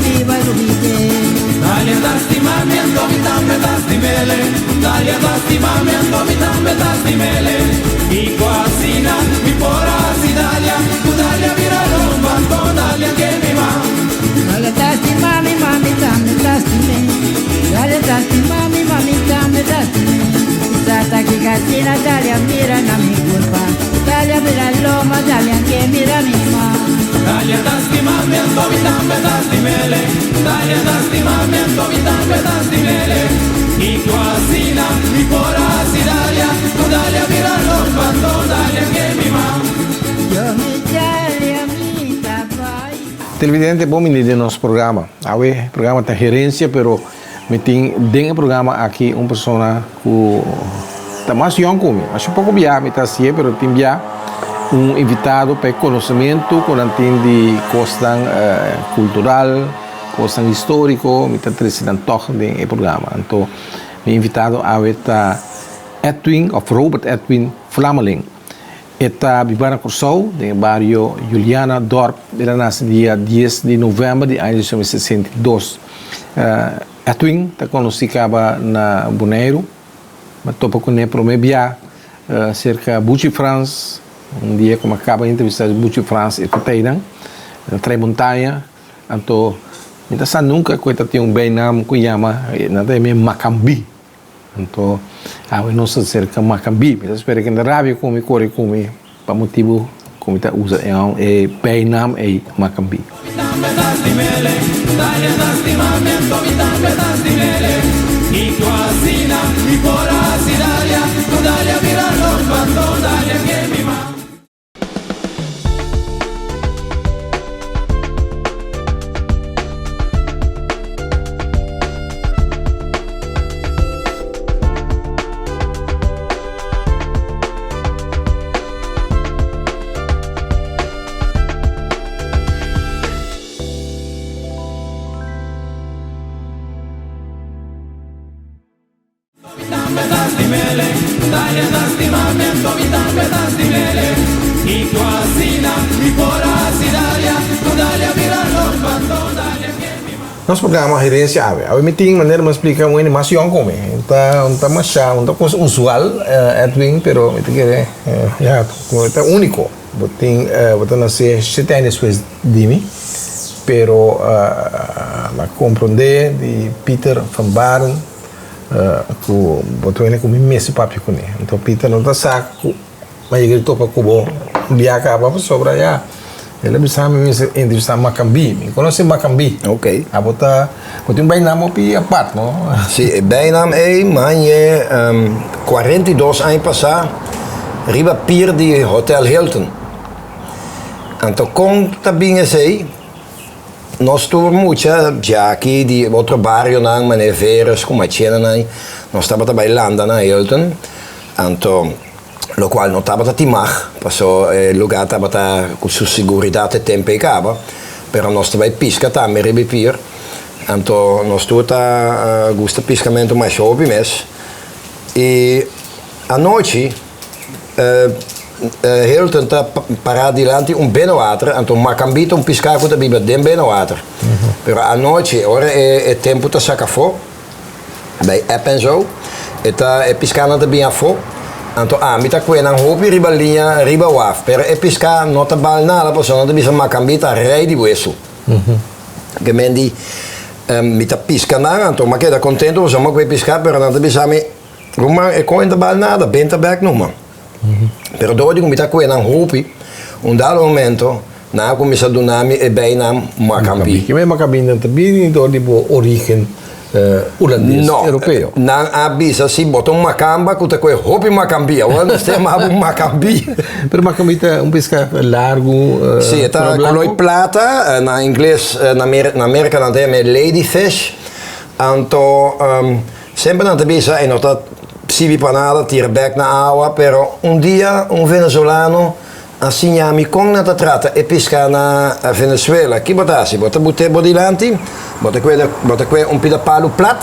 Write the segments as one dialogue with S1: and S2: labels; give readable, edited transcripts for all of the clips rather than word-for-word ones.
S1: biba lubid'é.
S2: Dalia ta stima mi anto mi tambe ta stim'ele Dalia ta stima mi anto mi tambe ta stim'ele Kiko asina mi por a hasi Dalia Ku Dalia bira lomba anto Dalia ke mi ma.
S1: Dalia ta stima mi ma mi tambe ta stim'é Dalia ta stima mi ma mi tambe ta stim'é Mi sa ta kiko asina Dalia mira na mi kurpa Dalia bira lomba Dalia ke mira mi ma.
S2: Dalia ta stima mi anto mi tambe ta stim'ele Dalia ta stima mi anto mi tambe ta stim'ele Kiko asina mi por a hasi Dalia Ku Dalia bira lomba anto Dalia ke mi ma.
S1: Yo mi Dalia mi ta bai.
S3: Televidente bon bini den nos programa. Awe e programa ta Herencia pero mi tin den e programa aki un persona ku ta mas yòn ku mi. Masha poko bia mi ta hasié pero tin bia un invitado pa e konosementu ku nan tin di kosnan kultural, kosnan históriko, mi ta trese nan tòg den e programa. Anto mi invitado awe ta Edwin òf Robert Edwin Flameling. E ta biba na Kòrsou, den e bario Juliana Dorp. El a nase dia dies di novèmber di aña 1962. Edwin ta konosí kaba na Boneiru. Mi a topa kuné promé bia serka Buchi Frans. Un dia ku mi a kaba di entrevistá Buchi Frans e tateinan na Trei Montaña. Anto mi ta sa nunka ku e ta tin un beinam ku yama, nan ta yam'é Makambi. Anto awe nos ta serka Makambi. Mi ta spera ke no ta rabia ku mi kore ku mi pa motibu ku mi ta usa e bijnaam ei Makambi. Nos programa Herencia Awe. Awe mi tin manera mi splika un hende mas yòn ku mi. Un ta un ta masha un ta kos usual Edwin pero mi ta kere ya ta úniko. Bo tin bo ta nase shete aña despues di mi pero mi a komprondé di Peter van Baren Ku bo ta wende ku mi mester papia kuné. Anto Peter no ta sa ku mi a yega di topa ku bo un bia kaba pasobra ya el a bisa mi mester entrevistá Makambi. Mi konosé Makambi.
S4: Ok.
S3: Abo ta bo tin un bijnaam hopi apart no?
S4: Si, e bijnaam ei mi hañ'é 42 aña pasá riba pier di Hotel Hilton. Anto kon ta bin esei? Nos tur mucha djaki di otro barionan manera Veres ku Machenanan nos tabata bai landa na Hilton anto lokual no tabata tin mag paso e luga tabata ku su seguridat e tempo ei kaba pero nos ta bai piska tambe riba e pier anto nos tur ta gusta piskamentu masha hopi mes i anochi. Hilton ta pará dilanti un benowater, anto Makambi ta un piská ku ta biba den benowater. Pero anochi, ora e tempu ta saka afó, bai ep en zo, e ta e piskánan ta bin afó, anto ami ta kue nan hopi riba liña riba waf, pero e piská no ta bal nada pasobra nan ta bisa Makambi ta rei di wesu. Ke men di, mi ta piska nan, anto mi a keda kontentu pasobra mi a kue piská, pero nan ta bisa mi, Ruman, e kon e ta bal nada, ben ta bek numa. Pero dor di ku mi ta kue nan hopi, un dado momento nan a kuminsá duna mi e bijnaam Makambi.
S3: Ki mei Makambi nan ta bini dor di bo origen Hulandes,
S4: No,
S3: Europeo?
S4: nan a bisa si bo ta un makamba ku ta kue hopi Makambi. Awor nos ta yama bo Makambi.
S3: Pero Makambi ta un piská largu,
S4: Si, e ta
S3: kolor blanku?
S4: kolor plata, na ingles, na Merka nan ta yama e ladyfish. Anto. Semper nan ta bisa e no ta sirbi pa nada, tira bek na awa, pero un dia un venezolano a siña mi kon nan ta trata e piská na Venezuela. Ki bo ta hasi? Bo ta but'é bo dilanti, bo ta kue bo ta kue un pida palu plat,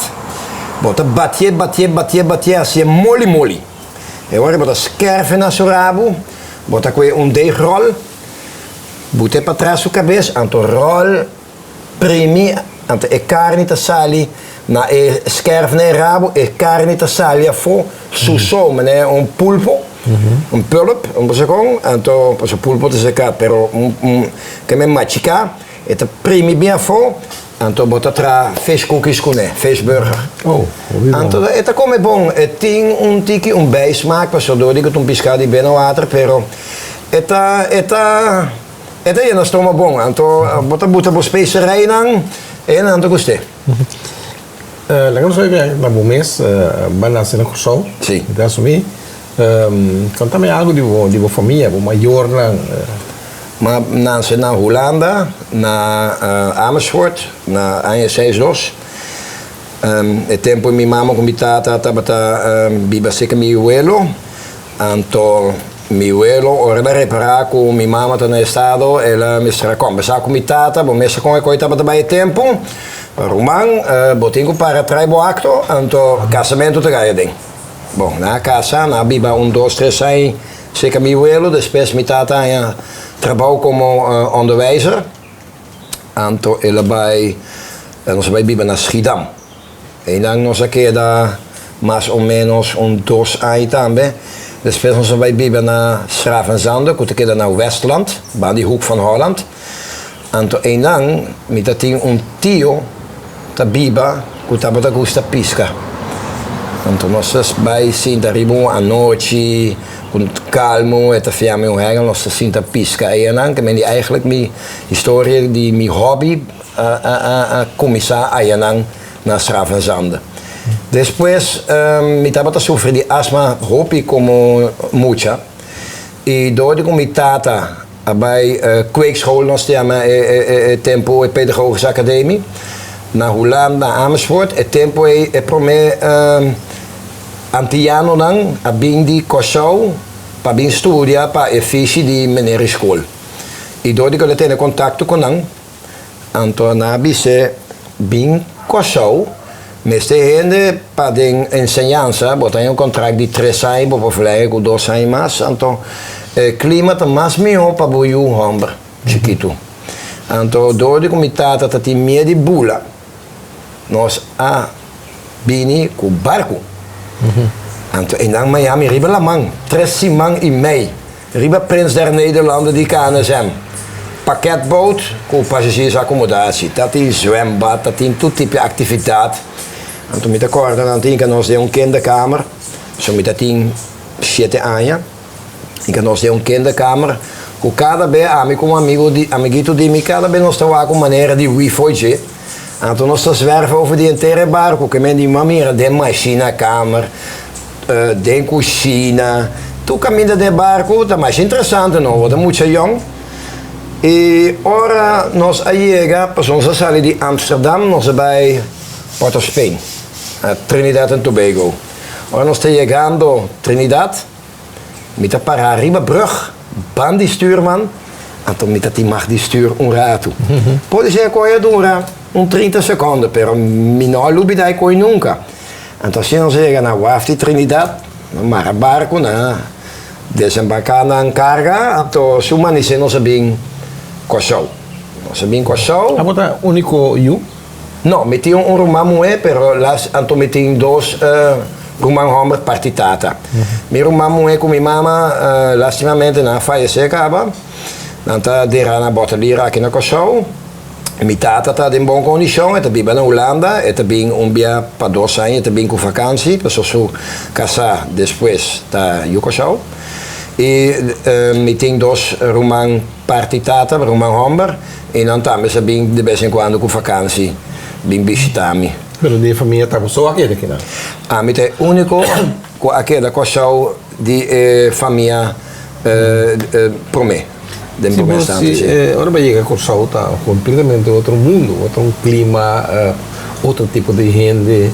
S4: bo ta batié, batié, batié, batié, hasié moli moli. E ora bo ta skèrf e na su rabu, bo ta kue un deegròl, but'é patras su kabes, anto ròl. primi, anto e karni ta sali na e skerf na e rabo, e karni ta sali afó su so, manera un pulpo, un pulp, un cosa kon, anto pasobra pulpo ta seká, pero un un ke men machiká, e ta primi bien afó, anto bo ta traha fish cookies kuné, fish burger.
S3: Oh, hopi bon.
S4: Anto e ta kome bon, e tin un tiki un bijsmaak pasobra dor di ku ta un piská di bena water, pero e ta e ta e ta yena stoma bon, anto bo ta buta bo speserijnan e nan ta gust'é.
S3: Laga nos oiga na bo mes, bo a nase na Kòrsou,
S4: Sí.
S3: mi ta asumí. Konta mi algu di bo di bo famia, bo mayornan.
S4: Mi a nase na Hulanda, na Amersfoort, na aña seis dos. E tempu mi mama ku mi tata tabata biba serka mi welo, anto mi welo ora el a repará ku mi mama ta na estado, el a mester a kòmbersá ku mi tata, bo mester kon e koi tabata bai e tempu, Ruman, bo tin ku para trai bo akto, anto kasamentu ta gaya aden. Bon, nan a kasa, nan a biba un dos tres aña serka mi welo, despues mi tata a haña trabou komo onderwijzer. Anto el a bai, nos a bai biba na Schiedam. Einan nos a keda mas o ménos un dos aña tambe. Despues nos a bai biba na 's-Gravenzande, ku ta keda na Westland, banda di Hoek van Holland. Anto einan mi ta tin un tio ta biba ku tabata gusta piska. Anto nos ta bai sinta riba un anochi ku kalmu, e ta fia mi un hengel, nos ta sinta piska einan. Ke men di eigentlik mi historia di mi hobby a kuminsá ayanan na 's-Gravenzande. Despues mi tabata sufri di asma hopi komo mucha i dor di ku mi tata a bai kweekschool nos ta yama e tempu e pedagogische academie na Hulanda na Amersfoort e tempu ei e prome Antianonan a bin di Kòrsou pa bin studia pa e fishi di meneer school i dor di ku el a tene kontakto ku nan Anto nan a bis'é, Bin Kòrsou, mester hende pa den enseñansa, bo ta haña un kontrakt di tres aña, bo por verleng'é ku dos aña mas, anto e klima ta mas mihó pa bo yu hòmber chikitu. Anto dor di ku mi tata ta tin mie di bula, nos a bini ku barku. Anto einan Miami riba laman, tres siman i mei. Riba Prins der Nederlanden di KNSM. Pakketboot ku pasazjiersakomodatie. Ta tin zwembad, ta tin tur tipo di aktividat. Anto mi ta kòrda nan tin ka nos den un kinderkamer, so mi ta tin shete aña, tin ka nos den un kinderkamer ku kada be ami ku un amigo di amiguito di mi kada be nos ta wak un manera di hui fo'i dje. Anto nos ta zwerf over di henter e barku ke men di m'a mira den machinakamer. Den kushina, tur kaminda den e barku ta masha interesante no, bo ta mucha yòn. I ora nos a yega, pasobra nos a sali di Amsterdam nos a bai Port of Spain, Trinidad and Tobago. Ora nos ta yegando Trinidad, mi ta para riba brug, ban di stuurman, anto mi ta tin mag di stuur un ratu. Pode ser ku a dura un trinta sekonde, pero mi no a lubida e koi nunka. Anto asina nos a yega na waf di Trinidad, nan mara barku, nan a desembarká nan karga, anto su manisé nos a bin Kòrsou. Nos a bin Kòrsou.
S3: Abo ta úniko yu?
S4: No, mi tin un ruman muhé, pero las anto mi tin dos ruman hòmber parti tata. Mi ruman muhé ku mi mama lastimamente nan a fayesé kaba, nan ta derá na Bòtelira aki na Kòrsou. Mi tata ta den bon kondishon, e ta biba na Hulanda, e ta bin un bia pa dos aña, e ta bin ku vakansi, pasobra su kasá despues ta yu Kòrsou. I mi tin dos ruman parti tata, ruman hòmber, i nan tambe sa bin de bes en kuando ku vakansi bin bishitá mi.
S3: Pero di e famia ta bo so a keda kinan?
S4: Ami ta e úniko ku a keda Kòrsou di e famia promé. Den
S3: Si
S4: promé
S3: bo
S4: instante,
S3: si
S4: si.
S3: ora bo yega Kòrsou ta kompletamente otro mundu, otro klima, otro tipo di hende.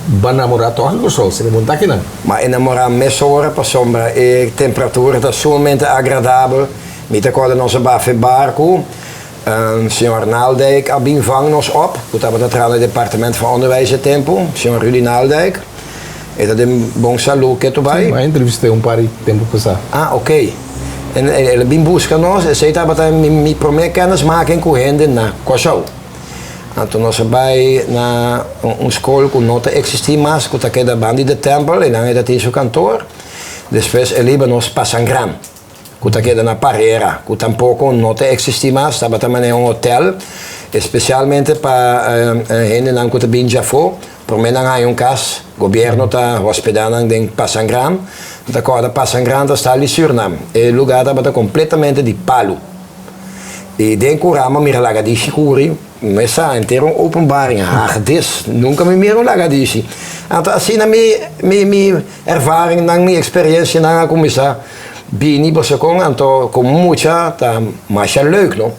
S3: Bo a namorá tòg di Kòrsou, si bo ta akinan?
S4: M'a enamorá mesora pasobra e temperatura ta sumamente agradabel. Mi ta kòrda nos a bafa e barku, señor Naaldijk a bin vang nos op, ku tabata traha na Departement van Onderwijs e tempu, señor Rudy Naaldijk. E ta den bon salú ketu bai.
S3: Sí, m'a entrevist'é un par di tempu pasá.
S4: Ah, oké. En el a bin buska nos, esei tabata mi promé kennismaking ku hende na Kòrsou. Anto nos a bai na un skol ku no ta eksistí mas, ku ta keda banda di de Tempel, einan e ta tin su kantor. Despues el hiba nos pa Sangran, ku ta keda na Parera, ku tampoko no ta eksistí mas, tabata manera un hotel, espesialmente pa hendenan ku ta bin djafó, promé nan haña un kas, gobièrnu ta hospedá nan den Pasangran. Mi ta kòrda Pasangran ta sta li Sürnam, e lugá tabata kompletamente di palu. I den ku rama mira lagadishi kuri, mi sa henter un openbaring, hagedis, nunka mi mira un lagadishi. Anto asina mi mi mi ervaringnan, mi eksperensianan a kuminsá bini boso kon, anto komo mucha ta masha leuk no.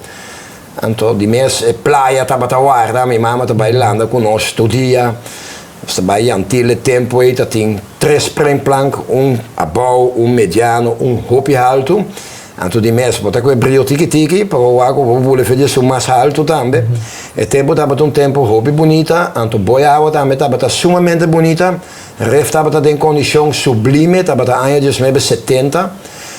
S4: Anto di mes e playa tabata warda, mi mama ta bai landa ku nos tur dia, nos ta bai Yantile e tempu ei ta tin tres springplank, un abou, un mediano, un hopi haltu. Anto di mes bo ta ku e brio tiki tiki pa bo wak ku bo bule fe di esun mas haltu tambe. E tempu tabata un tempu hopi bunita, anto boi awa tambe tabata sumamente bunita. Ref tabata den kondishon sublime, tabata aña diesnuebe setenta.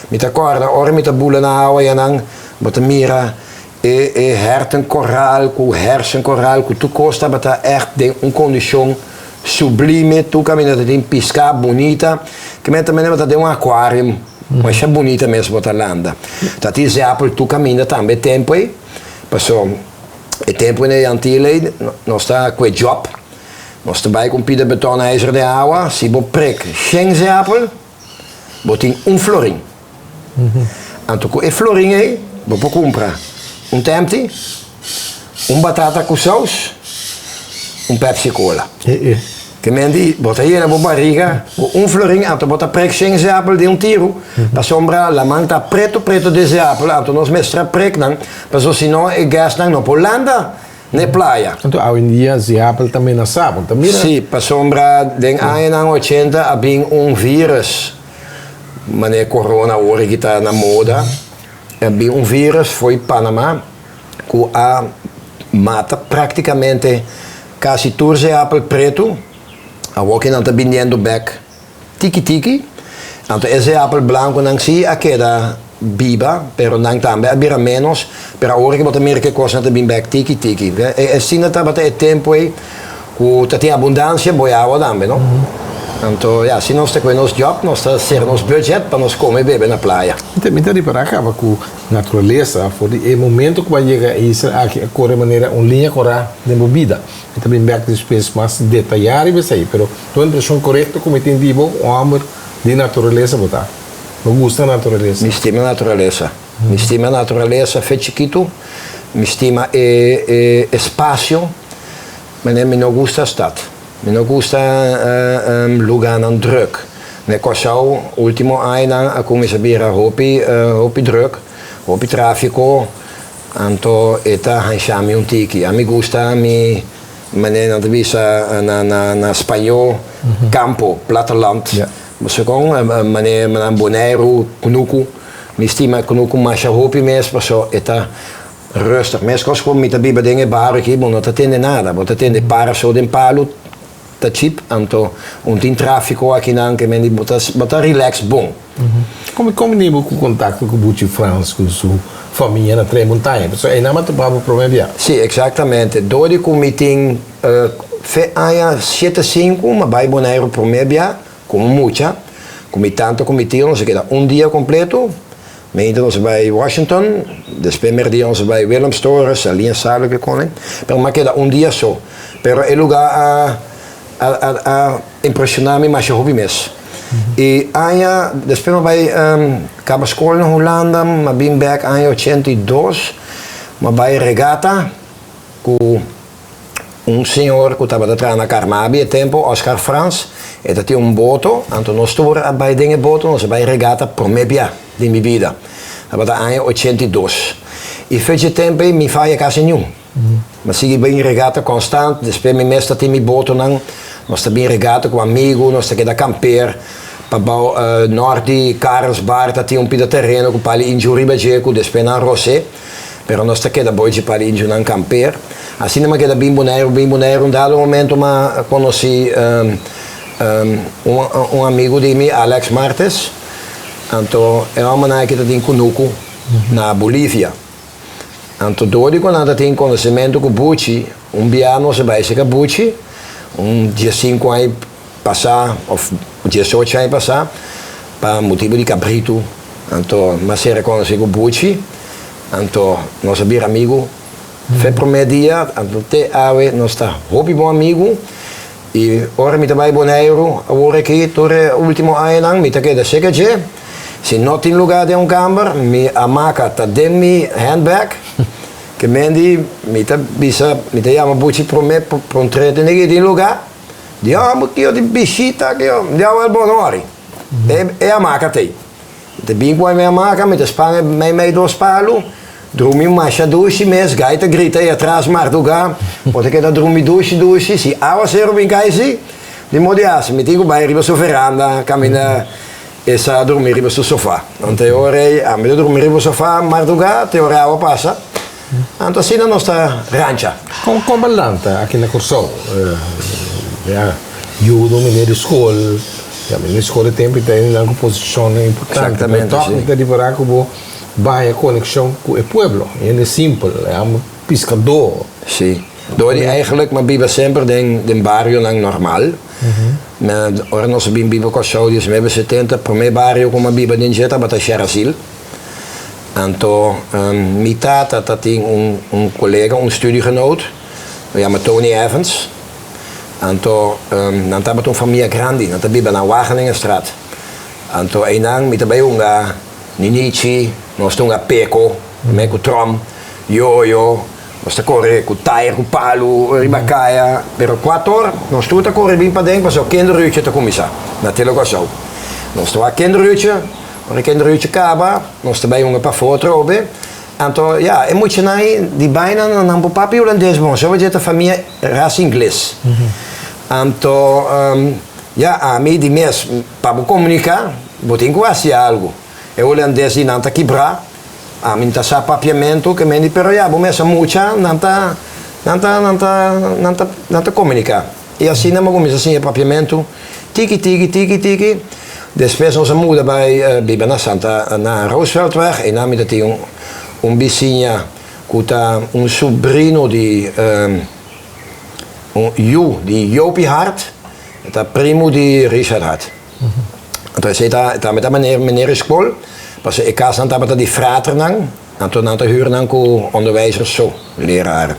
S4: Mi ta kòrda ora mi ta bula na awa yanan, bo ta mira e e hertenkoraal ku hersenkoraal ku tur kos tabata ègt den un kondishon sublime, tur kaminda ta tin piská bunita, kimen ta manera bo ta den un akuarium. Masha bunita mes bo ta landa. Ta tin zeapel tur kaminda tambe e tempu ei, paso e tempu na e Antilla ei nos ta ku e djòp, nos ta bai ku un pida beton ijzer den awa, si bo prek shen zeapel bo tin un florin. Anto ku e florin ei bo por kumpra un tèmti, un batata ku sous, un Pepsi Cola. Te men di, bo ta yena bo bariga ku un florin, anto bo ta prek shen zeapel di un tiru, pasobra laman ta pretu pretu di zeapel, anto nos mester a prek nan, pasobra si no e gasnan no por landa n'e playa.
S3: Anto awendia zeapel ta menasá, bo ta mira?
S4: Sí, pasobra den añanan ochenta a bin un virus, manera corona awor aki ta na moda, a bin un virus fo'i Panama ku a mata praktikamente Kasi tur zeapel pretu awor ki nan ta biniendo bek tiki tiki, anto e zeapel blankunan si a keda biba, pero nan tambe a bira menos, pero awor ki bo ta mira ku e kosnan ta bin bek tiki tiki. Asina tabata e tempu ei ku ta tin abundansia bo e awa tambe no. Anto ya, si nos ta kohe nos job, nos ta sera nos budget pa nos kome i bebe na playa.
S3: Mi ta ripará kaba ku Naturalesa, for di e momento ku bo a yega e isla aki a kore manera un liña korá den bo bida. Mi ta bin bèk despues mas detayá riba esei, pero ta un impreshon korekto ku mi tin di bo, un hòmber di naturalesa bo ta. Bo gusta naturalesa.
S4: Mi stima naturalesa. Mi stima naturalesa fe chikitu. Mi stima e e espasio. Manera mi no gusta stat. Mi no gusta lugánan drùk. Na Kòrsou último añanan a kuminsá bira hopi hopi drùk, hopi tráfiko, anto e ta hansha mi un tiki. Ami gusta mi manera nan ta bisa na na spañó kampo, platteland. Bo sa kon? Manera nan Boneiru, kunuku. Mi stima kunuku masha hopi mes pasobra e ta Rustig, meskos ku mi ta biba den e bario aki, bo no ta tende nada, bo ta tende para so den palu ta chip, anto un tin trafiko akinan ke men di bo ta bo ta relax bon.
S3: Kon kon bini bo ku kontakto ku Buchi Frans ku su famia na Tres Montaña? Pasobra einan a topa bo prome bia.
S4: Si, eksaktamente. Dor di ku mi tin fe aña siete sinku mi a bai Boneiru prome bia komo mucha, ku mi tanta ku mi tio nos a keda un dia kompleto. Mainta nos a bai Washington, despues merdia nos a bai Willemstoren, Saliña Salo ke konen, pero mi a keda un dia so. Pero e lugar a a a a impresiona mi masha hopi mes. I aña despues mi a bai kaba skol na Hulanda, mi a bin bek aña 82, mi a bai regata ku Un señor ku tabata traha na Carmabi e tempu, Oscar Frans, e ta tin un boto, anto nos tur a bai den e boto, nos a bai regata promé bia den mi bida. Tabata aña 82. I fecha e tempu ei mi faya kasi niun. Mi a sigui bin regata konstant, despues mi mes ta tin mi botonan, nos ta bin regata ku amigu, nos ta keda kampeer pa bou nort di Karlsbaar ta tin un pida tereno ku pali inju riba dje ku despues nan ros'é. Pero nos ta keda boichi pa di indjunan kampeer. Asina m'a keda bin Boneiru, bin Boneiru. Un dado momento m'a konosí un amigu di mi, Alex Martes. Anto e hòmbernan aki ta tin kunuku na Bolivia. Anto dor di ku nan ta tin konosementu ku Buchi, Un bia nos a bai serka Buchi, un diesinku aña pasá òf diesocho aña pasá, pa motibu di kabritu. Anto mi a ser rekonosí ku Buchi, anto nos a bira amigu fe promé dia, anto te awe nos ta hopi bon amigu. I ora mi ta bai Boneiru awor aki tur e último añanan mi ta keda serka dje. Si no tin lugá den un kamber, mi hamaka ta den mi handbag. Ke men di mi ta bisa, mi ta yama Buchi promé prontré tende ki tin lugá. Di hòmber ki yo tin bishita ki yo, di hòmber bo no ori. E hamaka t'ei. Mi ta bin ku mi hamaka, mi ta span e meimei dos palu, drumi masha dushi mes, gai ta grita ei atras mardugá, bo ta keda drumi dushi dushi, si awaseru bin kai si, di modo di hasi, mi tin ku bai riba su veranda kaminda e sa drumi riba su sofá. Anto e ora ei ami ta drumi riba sofá mardugá te ora e awa pasa, anto asina nos ta rancha.
S3: Kon kon bo lanta aki na Kòrsou? Ya yuda un meneer di skol, ya meneer di skol e tempu ta hende nan ku posishonnan importante, pero tòg mi ta ripará ku bo baña konekshon ku e pueblo, hende simpel, piskadó.
S4: Sí. Dor di eigenlijk mi a biba semper den den barionan normal. Ora nos a bin biba Kòrsou diesnuebe setenta, promé bario ku mi a biba den dje tabata Sherrazil. Anto mi tata ta tin un un kolega, un studiegenoot, ku yama Tony Evans. Anto nan tabata un famia grandi, nan ta biba na Wageningenstraat. Anto einan mi ta bai hunga ninichi, nos ta hunga peko, me ku tròm, yoyo. Nos ta kore ku tayer ku palu riba kaya, pero kuator nos tur ta kore bin paden pasobra kinderuurtje ta kuminsá na Tele Kòrsou. Nos ta wak kinderuurtje, ora kinderuurtje kaba nos ta bai hunga pafó atrobe. Anto ya, e muchanan ei di baina nan por papia hulandes bon, soba dje ta famia ras ingles. Anto ya, ami di mes pa bo komuniká bo tin ku hasi algu. E hulandes di nan ta kibrá. Ami no ta sa papiamentu ke men di pero ya bo mester mucha nan ta nan ta nan ta nan ta nan ta komuniká i asina mi a kuminsá siña papiamentu tiki tiki tiki tiki despues nos a muda bai biba na Santa na Rooseveltweg einan mi ta tin un un bisiña ku ta un subrino di un yu di Jopie Hart e ta primu di Richard Hart. Anto esei ta tambe ta meneer meneer e skol, pasobra e kasnan tabata di fraternan, anto nan ta hür nan ku onderwijzers so, leraar,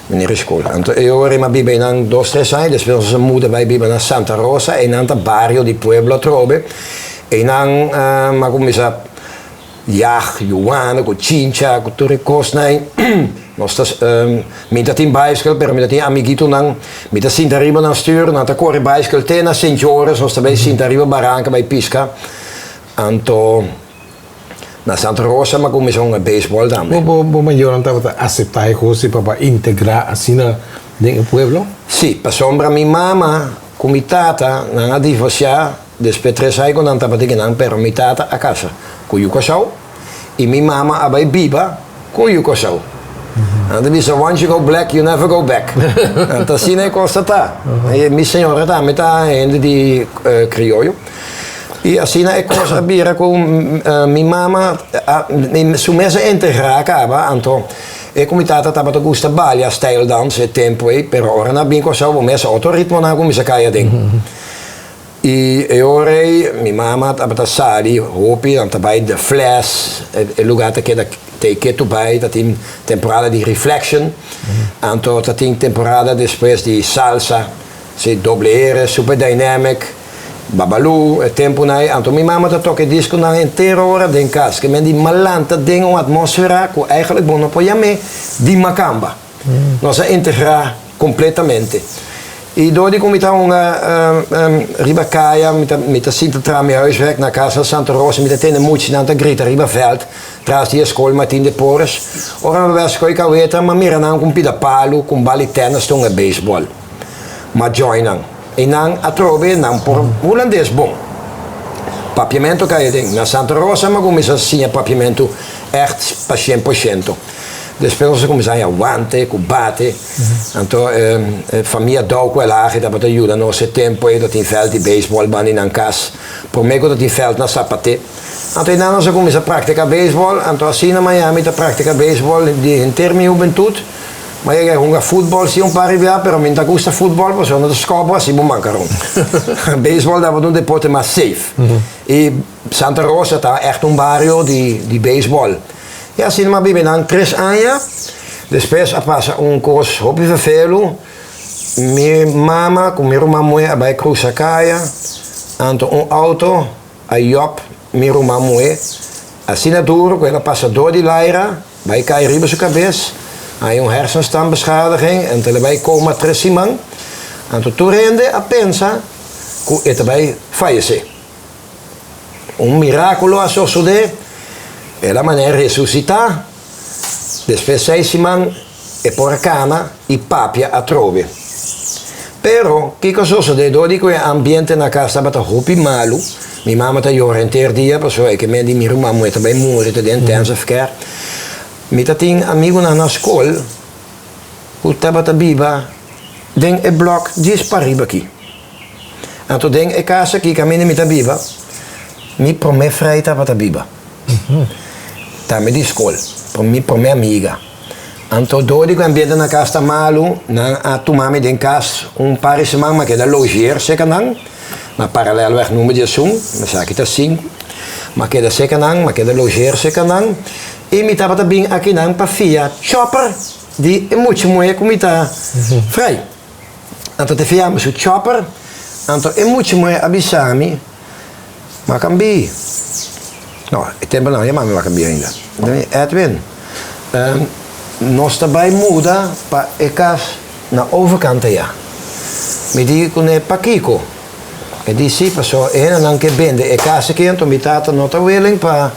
S4: meneer e skol. Anto e ora ei mi a biba einan dos tres aña, despues nos a muda bai biba na Santa Rosa, einan ta bario di pueblo atrobe, einan mi a kuminsá Yag, yuana, ku chincha, ku tur e kosnan ei. Nos ta, mi ta tin baiskel, pero mi ta tin amiguitonan. Mi ta sinta riba nan stuur, nan ta kore baiskel te na Sint Joris, nos ta bai sinta riba baranka bai piska. Anto, na Santa Rosa mi a kuminsá hunga beisbòl tambe.
S3: Bo, bo mayornan tabata aseptá e kos di pa bo a integrá asina den e pueblo?
S4: Sí, pasobra mi mama ku mi tata nan a divorsiá. Despues tres ai ku nan tabatin kinan pero mi tata a kasa ku yu Kòrsou i mi mama a bai biba ku yu Kòrsou. Nan ta bisa once you go black you never go back. Anto asina e kos ta ta. I mi señora tambe ta hende di krioyo. I asina e kos a bira ku mi mama a su mes a integrá kaba anto e ku mi tata tabata gusta balia stijldans e tempu ei pero ora nan a bin Kòrsou bo mes otro ritmonan a kuminsá kai aden. I e ora ei mi mama tabata sali hopi, nan ta bai De Fles, e lugar ta keda te ketu bai, ta tin temporada di reflection, anto ta tin temporada despues di salsa, si Doble R, Super Dynamic, Babalu, e tempunan ei, anto mi mama ta toka e diskonan henter ora den kas, ke men di malanta den un atmosfera ku eigenlijk bo no por yam'é di makamba. Nos a integrá kompletamente. I dor di ku mi ta hunga riba kaya, mi ta mi ta sinta traha mi huiswerk na kas na Santa Rosa, mi ta tende muchanan ta grita riba vèlt tras di e skol Martin de Porres. Ora mi a bes koe kaweta, mi a mira nan ku un pida palu, ku un bal di tènis ta hunga beisbòl. Mi a join nan. I nan atrobe nan por hulandes bon. Papiamentu kai aden. Na Santa Rosa mi a kuminsá siña papiamentu ègt pa shen por shento. Despues nos a kuminsá haña wante ku bate. Anto e famia Dou ku Elhage tabata yuda nos e tempu ei. Tatin vèlt di beisbòl banda di nan kas. Promé ku tatin vèlt na Sapaté. Anto einan nos a kuminsá praktiká beisbòl. Anto asina Miami ta praktiká beisbòl di henter mi hubentut. M'a yega hunga futbòl si un par di bia, pero mi no ta gusta futbòl pasobra no ta skòp bo hasi bo mankaron. Beisbòl tabata un deporte mas safe. I Santa Rosa ta ègt un bario di beisbòl. I asina m'a biba nan tres aña. Despues a pasa un kos hopi vervelu. Mi mama ku mi ruman muhé a bai krusa kaya, anto un outo a yòp mi ruman muhé asina duru ku el a pasa dor di laira bai kai riba su kabes, haña un hersenstambeskadiging en el a bai koma tres siman. Anto tur hende a pensa ku e ta bai fayesé. Un mirákulo a sosodé, el a manera resusitá, despues seis siman e por a kana i papia atrobe. Pero, kiko a sosodé? Dor di ku e ambiente na kas tabata hopi malu, mi mama ta yora henter dia pasobra e ke men di mi ruman muhé ta bai muri, ta den intensive care. Mi ta tin amigunan na skol ku tabata biba den e blòk djis pariba aki. Anto den e kas aki kaminda mi ta biba, mi promé frei tabata biba. Tambe di skol, mi promé amiga. Anto dor di ku e ambiente na kas ta malu, nan a tuma mi den kas un par di siman, mi a keda logeer serka nan, na Parallelweg number diesun, esaki ta sinku. Mi a keda serka nan, mi a keda logeer serka nan, i mi tabata bin akinan pa fia chòper di e mucha muhé ku mi ta frei. Anto te fia mi su chòper, anto e mucha muhé a bisa mi, Makambi, no, e tempu nan a yama mi Makambi ainda, Edwin, nos ta bai muda pa e kas na overkant aya. Mi di kuné, Pakiko? E di, Si, pasobra e hendenan ke bende e kas aki, anto mi tata no ta willing pa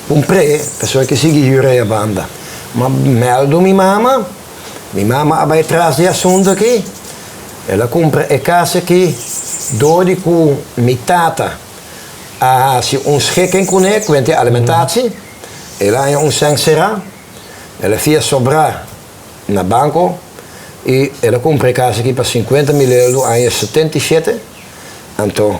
S4: kumpr'é, pasobra e ke sigui hür aya banda. Ma mèldu mi mama. Mi mama a bai tras di asuntu aki. El a kumpra e kas aki dor di ku mi tata a hasi un schikking kuné kuente alimentatie. El a haña un sèn será. El a fia sobrá na banko i el a kumpra e kas aki pa sinkuenta mil euro aña 77. Anto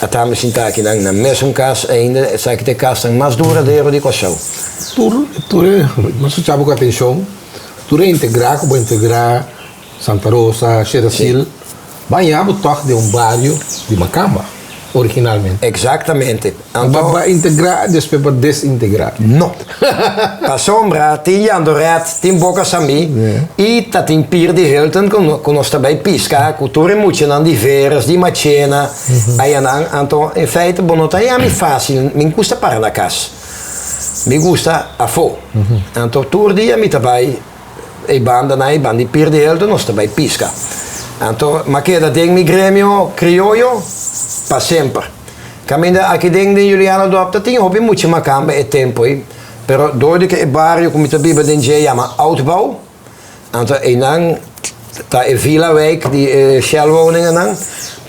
S4: a ta mi sinta akinan na mesun kas ainda. Esaki ta e kasnan mas duradero di Kòrsou.
S3: Tur tur e, mi a skuchá bo ku atenshon. Tur e integrá ku bo integrá Santa Rosa, Sherasil, bañá bo tòg den un bario di Makamba originalmente.
S4: Exactamente.
S3: Anto. Bo a integrá despues bo a desintegrá.
S4: No. Pasobra tin Jandoret, tin Boca Samí i ta tin Pier di Hilton ku nos ta bai piska ku tur e muchanan di Veres, di Machena, ayanan. Anto in feite bo no ta yami fásil, mi gusta para na kas. Mi gusta afó. Anto tur dia mi ta bai e bandanan, e banda di Pier di Hilton, nos ta bai piska. Anto m'a keda den mi gremio krioyo pa semper. Kaminda aki den den Julianadorp ta tin hopi mucha makamba e tempu ei, pero dor di ke e bario ku mi ta biba den dje yama Oudbouw, anto einan ta e vilawijk di e Shell-woningennan,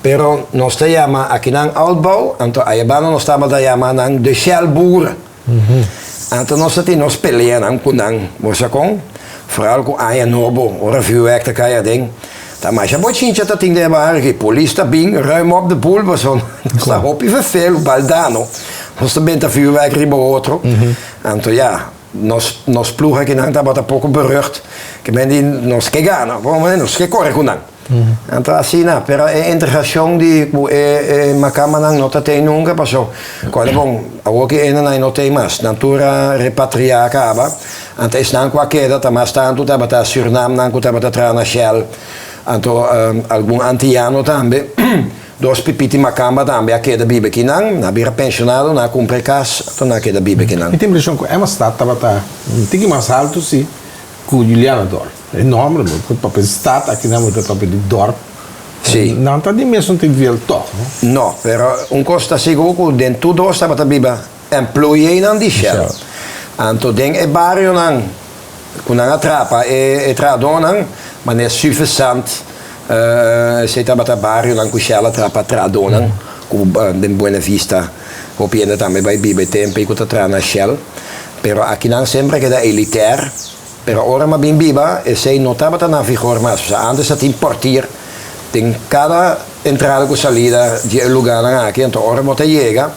S4: pero nos ta yama akinan Oudbouw, anto ayabanda nos tabata yama nan de Shell-boeren. Anto nos ta tin nos peleanan ku nan, bo sa kon? Foral ku aña nobo, ora vuurwerk ta kai aden, ta masha bochincha ta tin den e bario aki. Polis ta bin ruim op de boel pasobra nos ta hopi verveel baldano. Nos ta benta vuurwerk riba otro. Anto ya, nos nos ploeg akinan tabata poko berucht, ke men di nos ke gana, nos ke kore ku nan. Anto asina, pero e integracion di cu e macamanan no ta tey nunca paso cual e bon, awor ki enanan no tey mas, nan tur a repatria caba, anto esnan cu a keda ta mas tanto tabata Surnamnan cu tabata traha na Shell, anto algun Antiyano tambe, dos pipiti macamba tambe a keda biba kinan, nan a bira pensionado, nan a cumpra e cas, anto nan a keda biba kinan.
S3: Mi tin impresion cu Emmastad tabata un tiki mas alto si cu Julianadorp. E nomber bo por papia di stad, akinan bo ta papia di dorp.
S4: Sí.
S3: Nan ta di mesun nivel tòg, no?
S4: No, pero un kos ta sigur ku den tur dos tabata biba employeenan di Shell. Anto den e barionan ku nan a trapa e trahadónan, manera Stuyvesant, esei tabata barionan ku Shell a trapa trahadónan, ku den Buena Vista hopi hende tambe bai biba e tempu ei ku ta traha na Shell. Pero akinan semper a keda elitèr. Pero ora m'a bin biba, esei no tabata na vigor mas. Pasobra antes ta tin portier den kada entrada ku salida di e lugánan aki. Anto ora bo ta yega,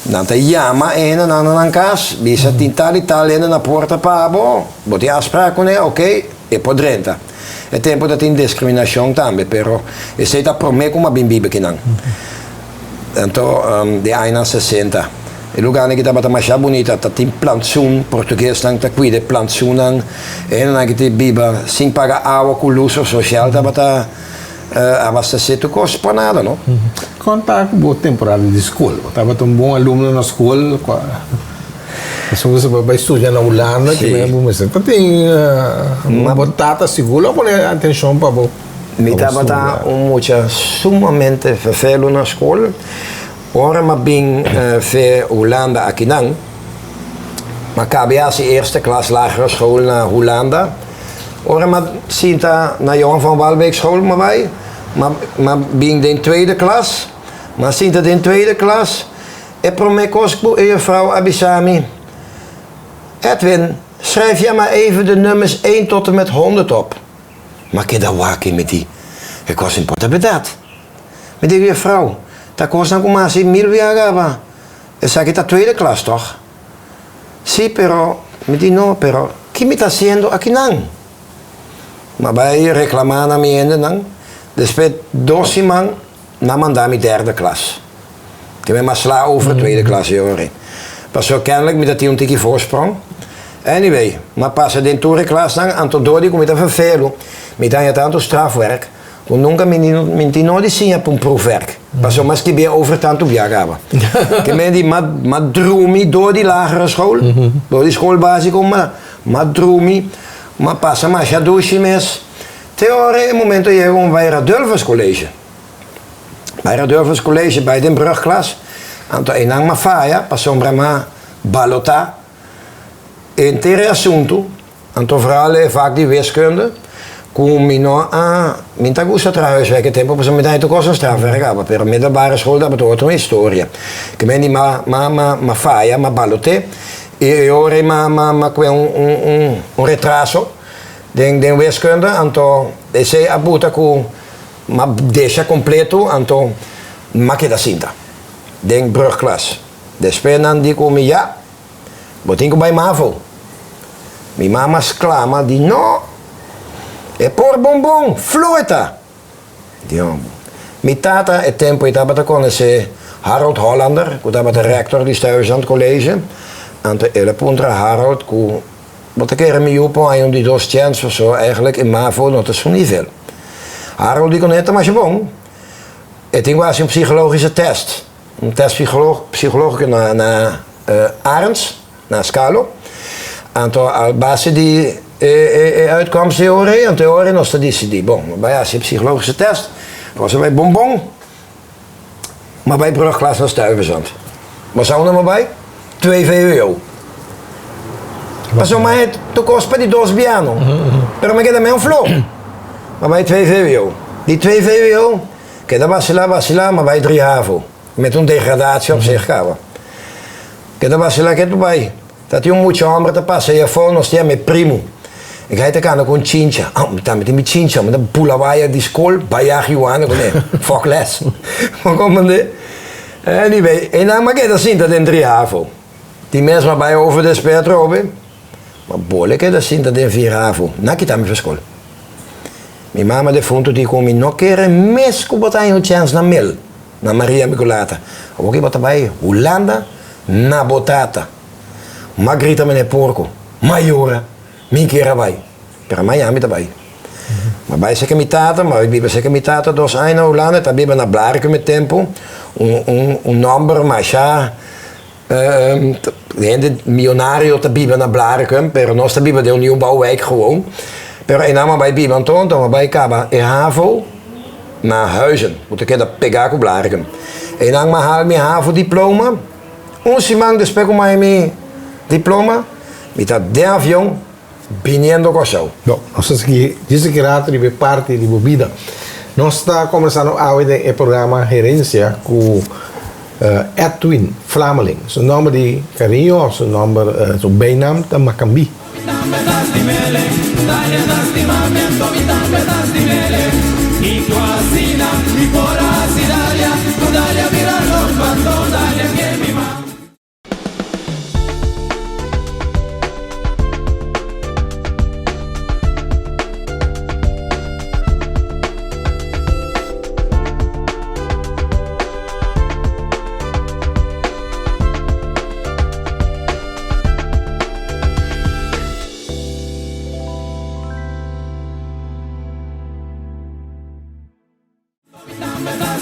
S4: nan ta yama e hendenan na nan kas, bisa tin tal i tal hende na porta pa bo, bo tin afsprak kuné, oke. E por drenta. E tempu ta tin discriminacion tambe, pero esey ta prome cu m'a bin biba kinan. Anto den añanan sesenta. E lugarnan ki tabata masha bunita, ta tin plantsoen, portuguesnan ta cuida e plantsoennan, e hendenan ki ta biba sin paga awa cu luz of social tabata abastece tur cos pa nada no.
S3: Con ta cu bo temporada di school? Bo tabata un bon alumno na school? Pasobra bo bai studia na Hulanda, ki mester bo mester ta tin bo tata sigur lo a pone atencion pa bo.
S4: Mi tabata un mucha sumamente vervelu na skol. Ora m'a bin fe Hulanda akinan, m'a kabe hasi eerste klas lagere school na Hulanda. Ora m'a sinta na Johan van Walbeek school m'a bai, m'a bin den tweede klas. M'a sinta den tweede klas, e prome kos ku e juffrouw a bisa mi, Edwin, schrijf jij maar even de nummers één tot en met honderd op. M'a keda wak i mi di, E kos no por ta bèrdat. Mi di, Juffrouw, ta kosnan ku m'a hasi mil bia kaba. Esaki ta tweede klas tòg? Sí, pero, mi di, no, pero ki mi ta hasiendo akinan? M'a bai reklamá na mi hendenan. Despues dos siman nan manda mi derde klas. Ke mi m'a sla over tweede klas e ora ei. Pasobra kennelijk mi ta tin un tiki voorsprong. Anyway, m'a pasa den tur e klasnan, anto dor di ku mi ta vervelu, mi ta haña tantu strafwerk, ku nunka mi mi tin no di siña pa un proefwerk. Pasobra m'a skibié over tantu bia kaba. Ke men di m'a m'a drumi dor di lagere school, dor di skol básiko m'a m'a drumi, m'a pasa masha dushi mes. Te ora e momento a yega ku mi bai Radulphus College. Bai Radulphus College, bai den brugklas, anto einan m'a faya pasobra m'a balotá Henter e asuntu, anto vooral e vak di wiskunde, ku mi no a, mi ta gusta traha huiswerk e tempu pasobra mi ta haña tur kos na strafwerk kaba, pero middelbare school tabata otro historia. Ke men di m'a m'a m'a m'a faya, m'a baloté, i e ora ei m'a m'a m'a kue un un un un retraso den den wiskunde, anto esei a buta ku m'a desha kompleto, anto m'a keda sinta den brugklas. Despues nan di ku mi ya. Bo tin ku bai mavo. Mi mama sklama di no! E por bonbon, flu e ta! Dios. Mi tata e tempu ei tabata konosé Harold Hollander, ku tabata rektor di Stuyvesant College. Anto el a puntra Harold ku bo ta kere mi yu pon ai un di dos chèns pasobra eigenlijk e mavo no ta su nivel. Harold di ku no e ta masha bon. E tin ku hasi un psikologische tèst. Un test psicológico na na Arends, na Skalo. Anto a base di e e uitkomst di e ora ei, anto e ora ei nos ta disidí, bon, bo bai hasi e psicologische test, nos a bai bon bon, m'a bai brugklas na Stuyvesant. Bo sa unda m'a bai? Twee vwo. Pasobra m'a e tokos pa di dos biano, pero m'a keda meun flo. M'a bai twee vwo. Di twee vwo. Keda basilá, basilá, ma bai dri havo. Met un degradatie op zich kaba. Keda basilá ketu bai. Ta tin un mucha homber ta pasa ei afó, nos ta yama e primu. E gai ta kanda ku un chincha. Ah, mi tambe tin mi chincha. Mi ta bula waya di skol, bai yag yuana kuné. Fòk lès. Bo komprendé? Anyway, einan mi a keda sinta den dri havo. Di mes mi a bai over despues atrobe. Ma bole keda sinta den vier havo. Nan kita mi for skol. Mi mama defuntu di ku mi no kere mes ku bo ta haña un chèns na mel, na Maria Mikulata. Awor ki bo ta bai Hulanda na bo tata. M'a grita mene porko, m'a yora, mi kier a bai, pero maña mi ta bai. M'a bai serka mi tata, m'a bai biba serka mi tata dos aña na Hulanda, e ta biba na Blaricum e tempu, un un un nòmber masha Hende miyonario ta biba na Blaricum, pero nos ta biba den un nieuwbouwwijk gewoon. Pero einan a bai biba anto, anto a bai kaba e havo na Huizen, ku ta keda pegá ku Blaricum. Einan m'a haal mi havo diploma. Un siman despues ku m'a haña mi diploma, mi ta den avion biniendo Kòrsou.
S3: Bo, nos ta sigui djis aki rato riba e parti di bo bida. Nos ta kombersando awe den e programa Herencia ku Edwin Flameling. Su nòmber di kariño òf su nòmber, su bijnaam ta Makambí.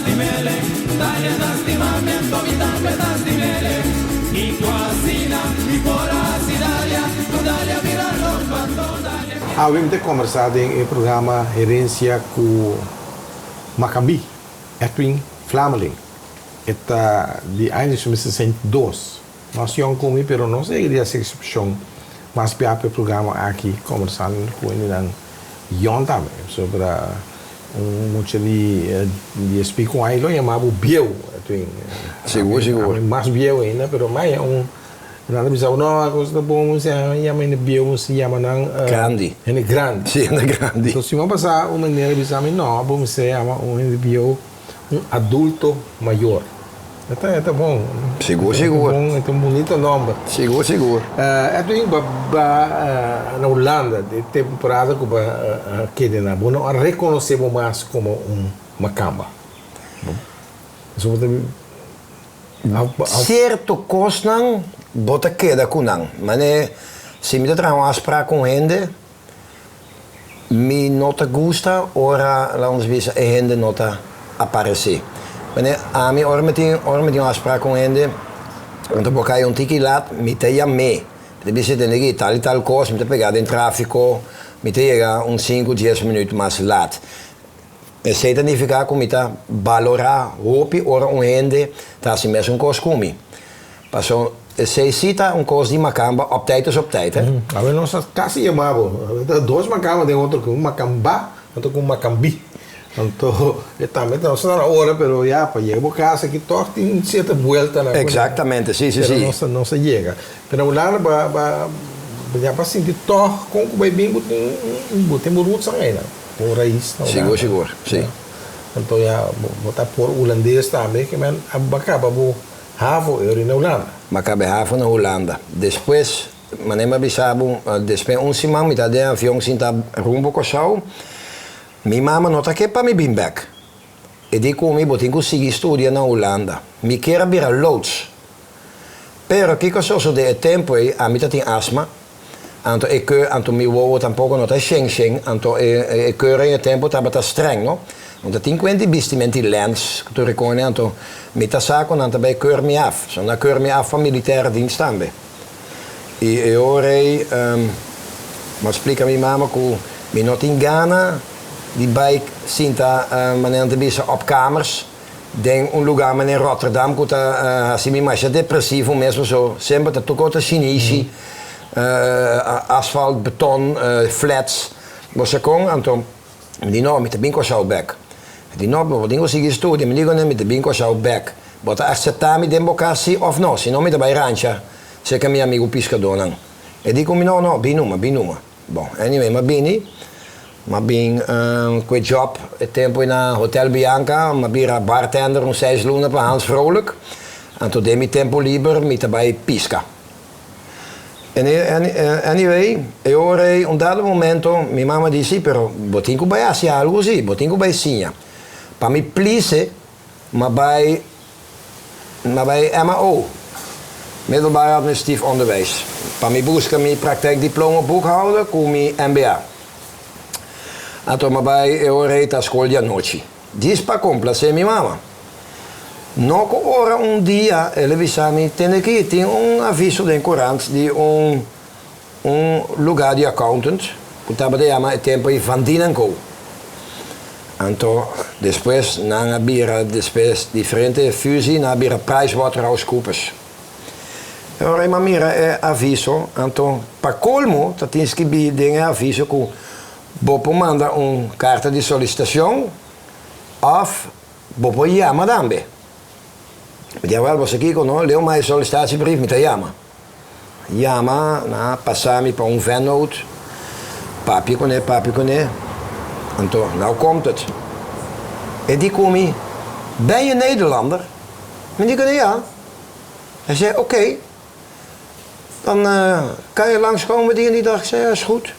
S2: stimele, Dalia ta stima mi anto mi tambe ta stimele. Kiko asina mi por hasi Dalia, ku Dalia bira loko anto Dalia.
S3: Awe mi ta kombersá den e programa Herensia ku Makambi, Edwin Flameling. E ta di aña 1962. Mas yòn ku mi, pero nos a yega di hasi eksepshon mas bia pa e programa aki kombersando ku hendenan yòn tambe. Pasobra un mucha di dies pico aña lo yama bo bieu.
S4: Sigur, sigur.
S3: Ami mas bieu ainda, pero maya un nan ta bisa bo no a kos ta bon, si a yama hende bieu, si yama nan
S4: Grandi.
S3: Hende grandi.
S4: Si, hende grandi.
S3: So siman pasá un meneer a bisa mi no, bo mester yama un hende bieu Un adulto mayor. E ta e ta bon.
S4: Sigur sigur.
S3: E ta un bunito nomber.
S4: Sigur sigur.
S3: Edwin ba ba na Hulanda de temporada ku ba kede na bo no a rekonosé bo mas komo un makamba. Bo ta
S4: Sierto kosnan bo ta keda ku nan. Mane si mi ta traha un afsprak ku un hende. Mi no ta gusta ora, laat ons bisa, e hende no ta aparesé. Wanneer ami, ora mi tin, ora mi tin un afspraak ku un hende, mi ta por kai un tiki lat, mi ta yam'é. Mi ta bisa tende aki tal i tal kos, mi ta pegá den tráfiko, mi ta yega un sinku, dies minüt mas lat. Esei ta nifiká ku mi ta balorá hopi ora un hende ta hasi mesun kos ku mi. Paso esei si ta un kos di makamba, op tijd is op tijd, hè.
S3: Awe nos a kasi yama bo. Ta dos makamba den otro, ku un makamba anto ku un makambi. Anto e tambe ta nos ta na ora, pero ya pa yega bo kas aki tòg tin sierto bueltanan.
S4: Eksaktamente, si, si, si.
S3: Pero nos nos a yega. Pero Hulanda ba ba ya pa sinti tòg kon ku bai bin bo tin bo tin bo roots ainda. Bo rais na Hulanda.
S4: Sigur, sigur, si.
S3: Anto ya bo ta por hulandes tambe ke men a ba kaba bo Havo e ori na Hulanda.
S4: M'a kaba e havo na Hulanda. Despues, manera mi a bisa bo, despues un siman mi ta den avion sinta rumbo Kòrsou. Mi mama no ta ke pa mi bin bèk. E di ku mi, bo tin ku sigui studia na Hulanda. Mi kier a bira loods. Pero kiko a sosodé e tempu ei, ami ta tin asma, anto e keur, anto mi wowo tampoko no ta shen shen, anto e e keuring e tempu tabata streng no. No ta tin kuenta di bistimenti lens ku tur e kone, anto mi ta sa ku nan ta bai keur mi af. So nan a keur mi af pa militaire dienst tambe. I e ora ei mi a splika mi mama ku mi no tin gana di bai sinta manera nan ta bisa op kamers, Den un lugá manera Rotterdam ku ta hasi mi masha depresivo mes paso semper ta tur kos ta shinishi, asfalt, beton, flats, bo sa kon? Anto mi di no, mi ta bin Kòrsou bèk. Mi di no, bo tin ku sigui studia. Mi di kuné, mi ta bin Kòrsou bèk. Bo ta aseptá mi den bo kas si òf no? Si no mi ta bai rancha serka mi amigu piskadónan. E di ku mi no, no, bin numa, bin numa. Bon, anyway, m'a bini, m'a bin ku e job e tempu ei na Hotel Bianca, m'a bira bartender un seis luna pa Hans Vrolijk, anto den mi tempu liber mi ta bai piska. Anyway, e ora ei un dado momento mi mama di si, pero bo tin ku bai hasi algu si, bo tin ku bai siña. Pa mi plise, m'a bai M'a bai MAO, Middelbaar Administratief Onderwijs, pa mi buska mi praktijkdiploma boekhouder ku mi MBA. Anto m'a bai e ora ei ta skol di anochi, djis pa komplasé mi mama. No ku ora un dia el a bisa mi, Tende aki, tin un aviso den korant di un un lugá di accountant ku tabata yama e tempu ei Van Dien en Co. Anto despues nan a bira despues diferente fusie nan a bira PricewaterhouseCoopers. E ora ei mi a mira e aviso anto pa kolmo ta tin skibí den e aviso ku bo por manda un karta di solisitashon òf bo por yama tambe. Mi di awèl bo sa kiko no leu mai solisitatiebrief mi ta yama. Yama na pasa mi pa un vennoot, papia kuné, papia kuné, anto nou komt het. E di ku mi, Ben je Nederlander? Mi di kuné, ja. Hij zei, oké, dan kan je langskomen die en die dag. Ik zei, ja, is goed.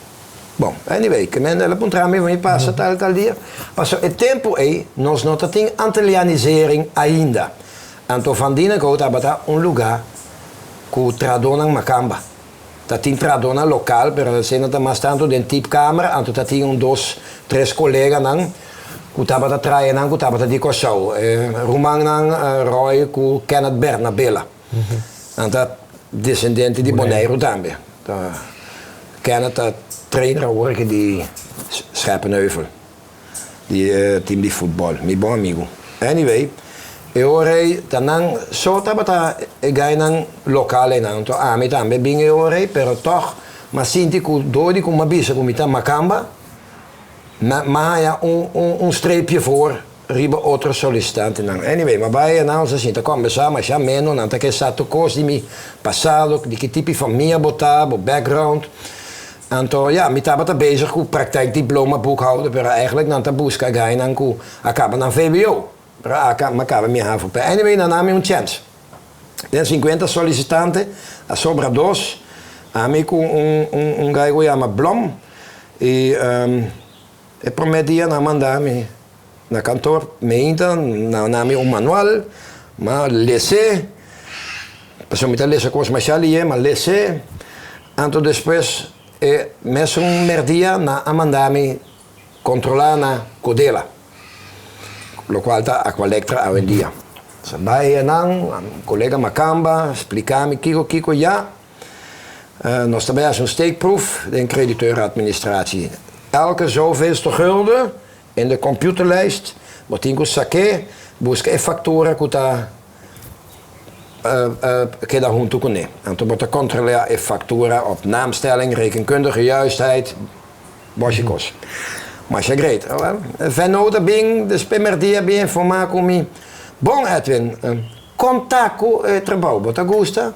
S4: Bon, anyway, ke men el a puntra mi, mi pasa tal tal dia. Pasobra e tempu ei nos no ta tin Antillianisering ainda. Anto Van Dieneco tabata un lugá ku trahadónan makamba. Ta tin trahadónan lokal, pero esei no ta mas tantu den tipkamer, anto ta tin un dos, tres koleganan. Ku tabata traha nan ku tabata di Kòrsou. E rumannan Roy ku Kenneth Bernabela. Nan ta desendente di Boneiru tambe. Ta Kenneth ta trainer awor aki di Scherpenheuvel, di e team di futbòl. Mi bon amigu. Anyway, e ora ei ta nan so tabata e gainan lokal einan. Anto ami tambe bin e ora ei, pero tòg m'a sinti ku dor di ku m'a bisa ku mi ta makamba, M'a haña un streepje voor riba otro solicitantenan. Anyway, m'a bai e nan nos a sinta kòmbersá masha ameno, nan ta ke sa tur kos di mi pasado, di ki tipo famia bo ta, bo background. Anto ya, mi tabata bezig ku praktijkdiploma boekhouder, pero eigenlijk nan ta buska gainan ku a kaba nan vbo. Pero a m'a kaba mi havo. Pero anyway, nan a mi un chèns. Den sinkuenta solisitante a sobra dos, ami ku un gai ku yama Blom i e promé dia nan a manda mi na kantor meinta nan a duna mi un manual, m'a les'é, pasobra mi ta lesa kos masha lié, m'a les'é, anto despues e mesun merdia nan a manda mi kontrolá na Kodela. Lokual ta Aqualectra awendia. Sa bai einan, kolega Makamba splika mi kiko kiko ya. Nos ta bai hasi un steekproef den crediteuradministratie. Elke zoveelste gulden in de computerlijst bo tin ku sak'é, buska e faktura ku ta keda huntu kuné. Anto bo ta kontroleá e faktura op naamstelling, rekenkundige juistheid. Boshi kos. Masha great. Awel, vennoot a bin des primer dia bin informa ku mi, Bon Edwin, kon ta ku e trabou? Bo ta gusta?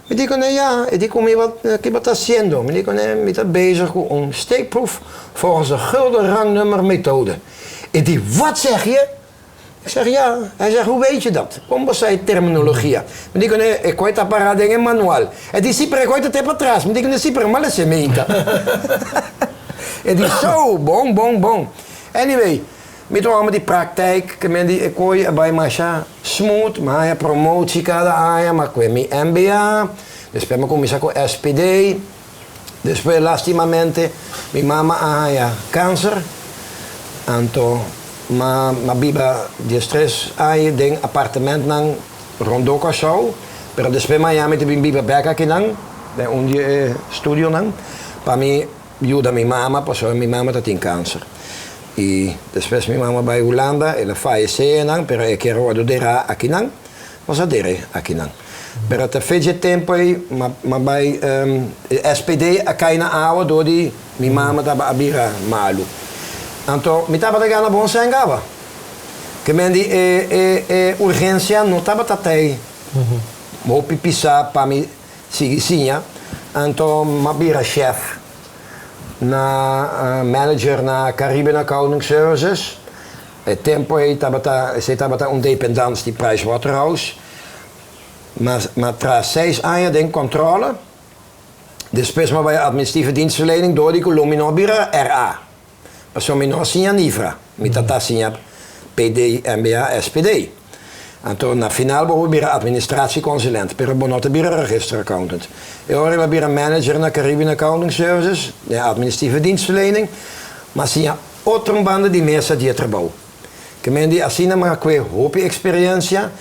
S4: Mi di kuné, Ya. E di ku mi, Ki bo ta hasiendo? Mi di kuné, Mi ta bezig ku un steekproef volgens de gulden rangnummer methode. E di, Wat zeg je? Ik zeg, Ja. Hij zegt, Hoe weet je dat? Kon bo sa e terminologia? Mi di kuné, E koi ta pará den e manual. E di, Si, pero e koi ta te patras. Mi di kuné, Si, pero m'a lesa e meinta. E di, So, bon, bon, bon. Anyway, mi ta un hòmber di praktijk, ke men di e koi a bai masha smooth, m'a haña promotie kada aña, m'a kue mi MBA, despues m'a kuminsá ku SPD, Despues lastimamente mi mama a haña kanser, anto m'a biba diestres aña den apartementnan rondó Kòrsou, pero despues m'a haña mi ta bin biba bèk akinan den un di e studionan pa mi yuda mi mama pasobra mi mama ta tin kanser. I despues mi mama bai Hulanda, el a fayesé einan, pero e kier wòrdu derá akinan. Nos a dere akinan. Pero ta fecha e tempo ei m'a bai e SPD a kai na awa dor di mi mama taba a bira malu. Anto mi tabata gana bon sèn kaba. Ke men di e e e urgensia no tabata tei hopi pisá pa mi sigui siña. Anto m'a bira shèf na manager na Caribbean Accounting Services. E tempo ei tabata, esei tabata un dependans di Pricewaterhouse, ma ma tra seis aña den controle, despues mi a bai administratieve dienstverlening door di cu lo mi no a bira RA, pasobra mi no a siña Nifra, mi ta ta siña PD, MBA, SPD. Anto na final bo por bira administratieconsulent, pero bo no ta bira register accountant. E ora el a bira manager na Caribbean Accounting Services, den administratieve dienstverlening, ma a siña Otro un banda di mesa di e trabou. Ke men di asina mi a kue hopi eksperensia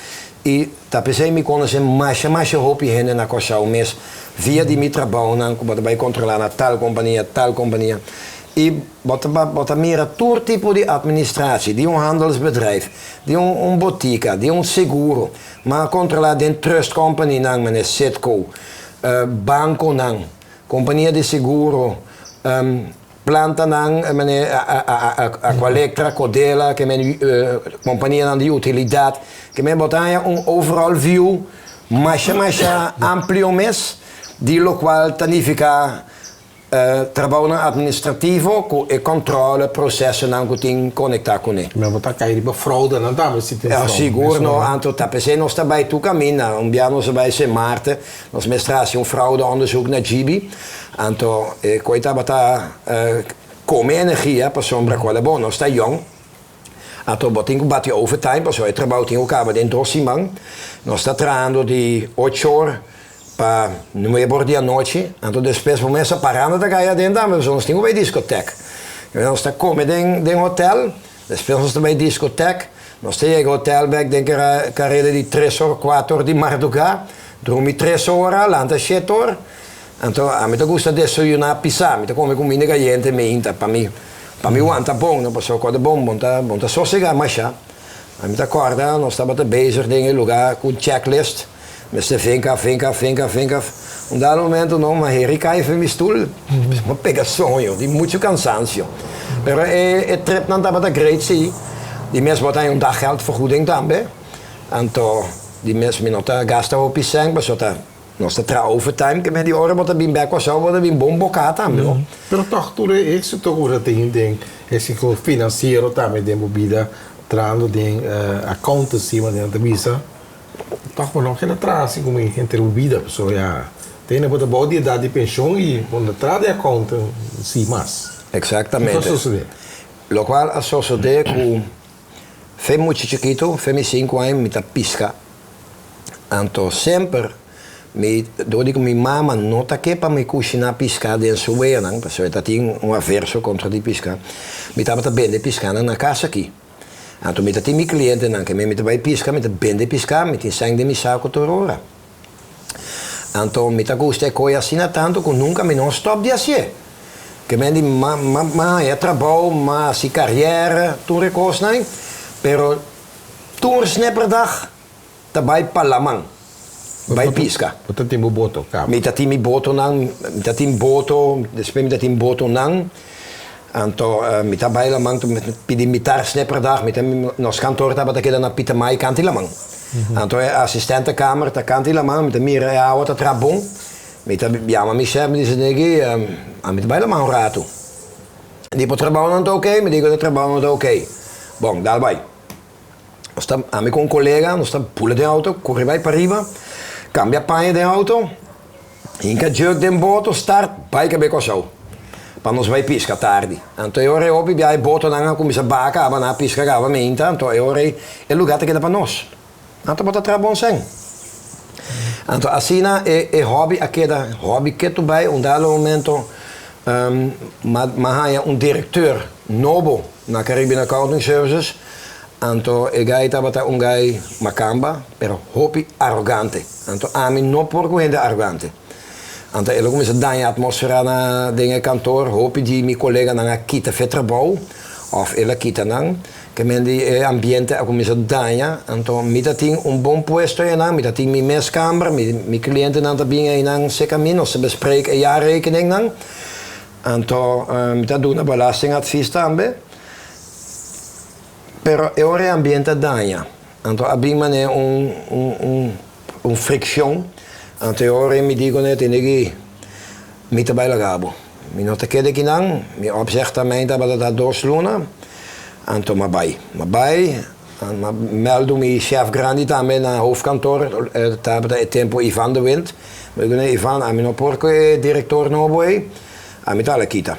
S4: i ta p'esei mi konosé masha masha hopi hende na Kòrsou mes via di mi trabounan ku bo ta bai kontrolá na tal kompania, tal kompania. I bo ta bo ta mira tur tipo di atministratie, di un handelsbedrijf, di un un botika, di un seguro. Mi a kontrolá den trust companynan manera Citgo, bankonan, kompania di seguro. Plantanan manera Aqualectra, Codela, ke men kompanianan di utilidat, ke men bo ta haña un overall view masha masha amplio mes di lokual ta nifiká trabounan administrativo ku e kòntròle prosesonan ku tin konektá kuné.
S3: Men bo ta kai riba froudenan tambe si tin froude.
S4: Sigur no, anto ta p'esei nos ta bai tur kaminda. Un bia nos a bai Sint Maarten, Nos mester hasi un fraudeonderzoek na Gibi, anto e koe tabata kome energia pasobra kual e bon, nos ta yong, anto bo tin ku bati overtime pasobra e trabou tin ku kaba den dos siman, nos ta trahando di ocho or pa nuebe or di anochi, anto despues bo mes a paranda ta kai aden tambe pasobra nos tin ku bai diskotek, nos ta kome den hotel. Despues nos ta bai diskotek, nos ta yega hotel bek den kareda di tres or, kuater or di mardugá, drumi tres ora, lanta shete or. Anto ami ta gusta desayuná pisá, mi ta kome kuminda kayente meinta pa mi pa mi wanta bon, no, pasobra kòrda bon, bon ta bon ta sosegá mashá. Ami ta kòrda nos tabata bezig den e lugá ku un checklist, mester vinka, vinka, vinka, vinka. Un dado momento no, ma heri kai for mi stul, mi pega soño di muchu kansansio. Pero e e tripnan tabata great sí, di mes bo ta haña un daggeldvergoeding tambe, anto di mes mi no ta gasta hopi sèn pasobra ta Nos ta traha overtime ke medio ora bo ta bin bek Kòrsou bo ta bin bon boká tambe no.
S3: Pero tòg tur e éksito ku bo ta tin den e siklo finansiero tambe den bo bida trahando den accountancy manera nan ta bisa tòg bo no keda traha así komo henter bo bida pasobra ya te hende bo ta bou di edat di penshon i bo no ta traha den accountancy mas.
S4: Eksaktamente.
S3: Kiko a sosodé?
S4: Lokual a sosodé ku fe mucha chikitu, fe mi sinku aña mi ta piska. Anto semper mi dor di ku mi mama no ta ke pa mi kushiná piská den su weanan, pasobra e ta tin un averso kontra di piská, mi tabata bende piskánan na kas aki. Anto mi ta tin mi klientenan ke mi ta bai piska, mi ta bende piská, mi tin sèn den mi saku tur ora. Anto mi ta gusta e koi asina tantu ku nunka mi no stòp di hasié. Ke men di m'a m'a haña trabou, m'a hasi karièra, tur e kosnan, pero tur snipperdag ta bai pa laman, bai piska.
S3: Bo ta tin bo boto kaba?
S4: Mi ta tin mi botonan, mi ta tin boto, despues mi ta tin botonan, anto mi ta bai laman pidi mitar snipperdag, mi ta nos kantor tabata keda na Pietermaai kanti laman. Anto e assistentekamer ta kanti laman, mi ta mira e awa ta traha bon, mi ta yama mi shef, mi di negi, ami ta bai laman un ratu. Di bo trabounan ta oké? Mi di ku e trabounan ta oké. Bon, dal bai. Nos ta, ami ku un kolega, nos ta bula den outo, kore bai pariba, kambia paña den outo, hinka jug den boto, start, bai kab'é Kòrsou, pa nos bai piska tardi. Anto e ora ei hopi bia e botonan a kuminsá baha kaba, nan a piska kaba meinta, anto e ora ei e lugá ta keda pa nos. Nan tabata traha bon sèn. Anto asina e e hòbi a keda hòbi ketu bai un dado momento m'a haña un direkteur nobo na Caribbean Accounting Services, anto e gai tabata un gai makamba pero hopi arogante. Anto ami no por ku hende arogante. Anto el a kuminsá daña atmósfera na den e kantor, hopi di mi koleganan a kita fe trabou òf el a kita nan. Ke men di e ambiente a kuminsá daña, anto mi ta tin un bon puesto einan, mi ta tin mi mes kamber, mi mi klientenan ta bin einan serka mi, nos ta bespreek e jaarrekeningnan, anto mi ta duna belastingadvies tambe, pero e ora e ambiente a daña, anto a bin manera un un un un frikshon, anto e ora mi di kuné tende ki mi ta bai laga bo. Mi no ta keda kinan, mi opzegtermijn tabata ta dos luna, anto m'a bai. M'a bai, m'a mèldu mi chèf grandi tambe na hoofdkantoor, tabata e tempu Ivan de Wind. Mi di kuné, Ivan, ami no por ku e direktor nobo ei, ami ta ala kita.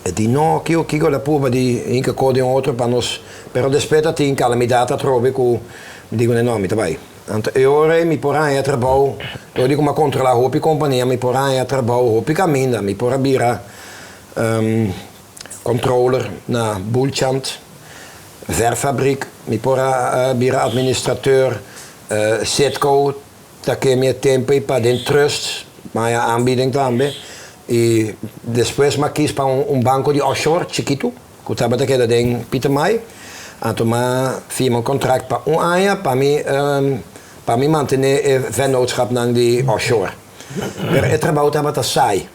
S4: E di, no, kiko, kiko el a purba di hinka kos den otro pa nos, pero despues ta tin kalamidat atrobe ku mi di kuné, no, mi ta bai. Anto e ora ei mi por haña trabou, dor di ku mi a kontrolá hopi kompania, mi por haña trabou hopi kaminda. Mi por a bira kontroler na Bulchand Verfabrik, mi por a bira administrateur Citgo ta ke mi e tempu ei pa den trust, mi a haña aanbieding tambe. I despues mi a kis pa un banko di offshore chikitu. Ku tabata keda den Pietermaai, anto m'a firma un kontrakt pa un aña pa mi pa mi mantené e vennootschapnan di offshore. Pero e trabou tabata saai.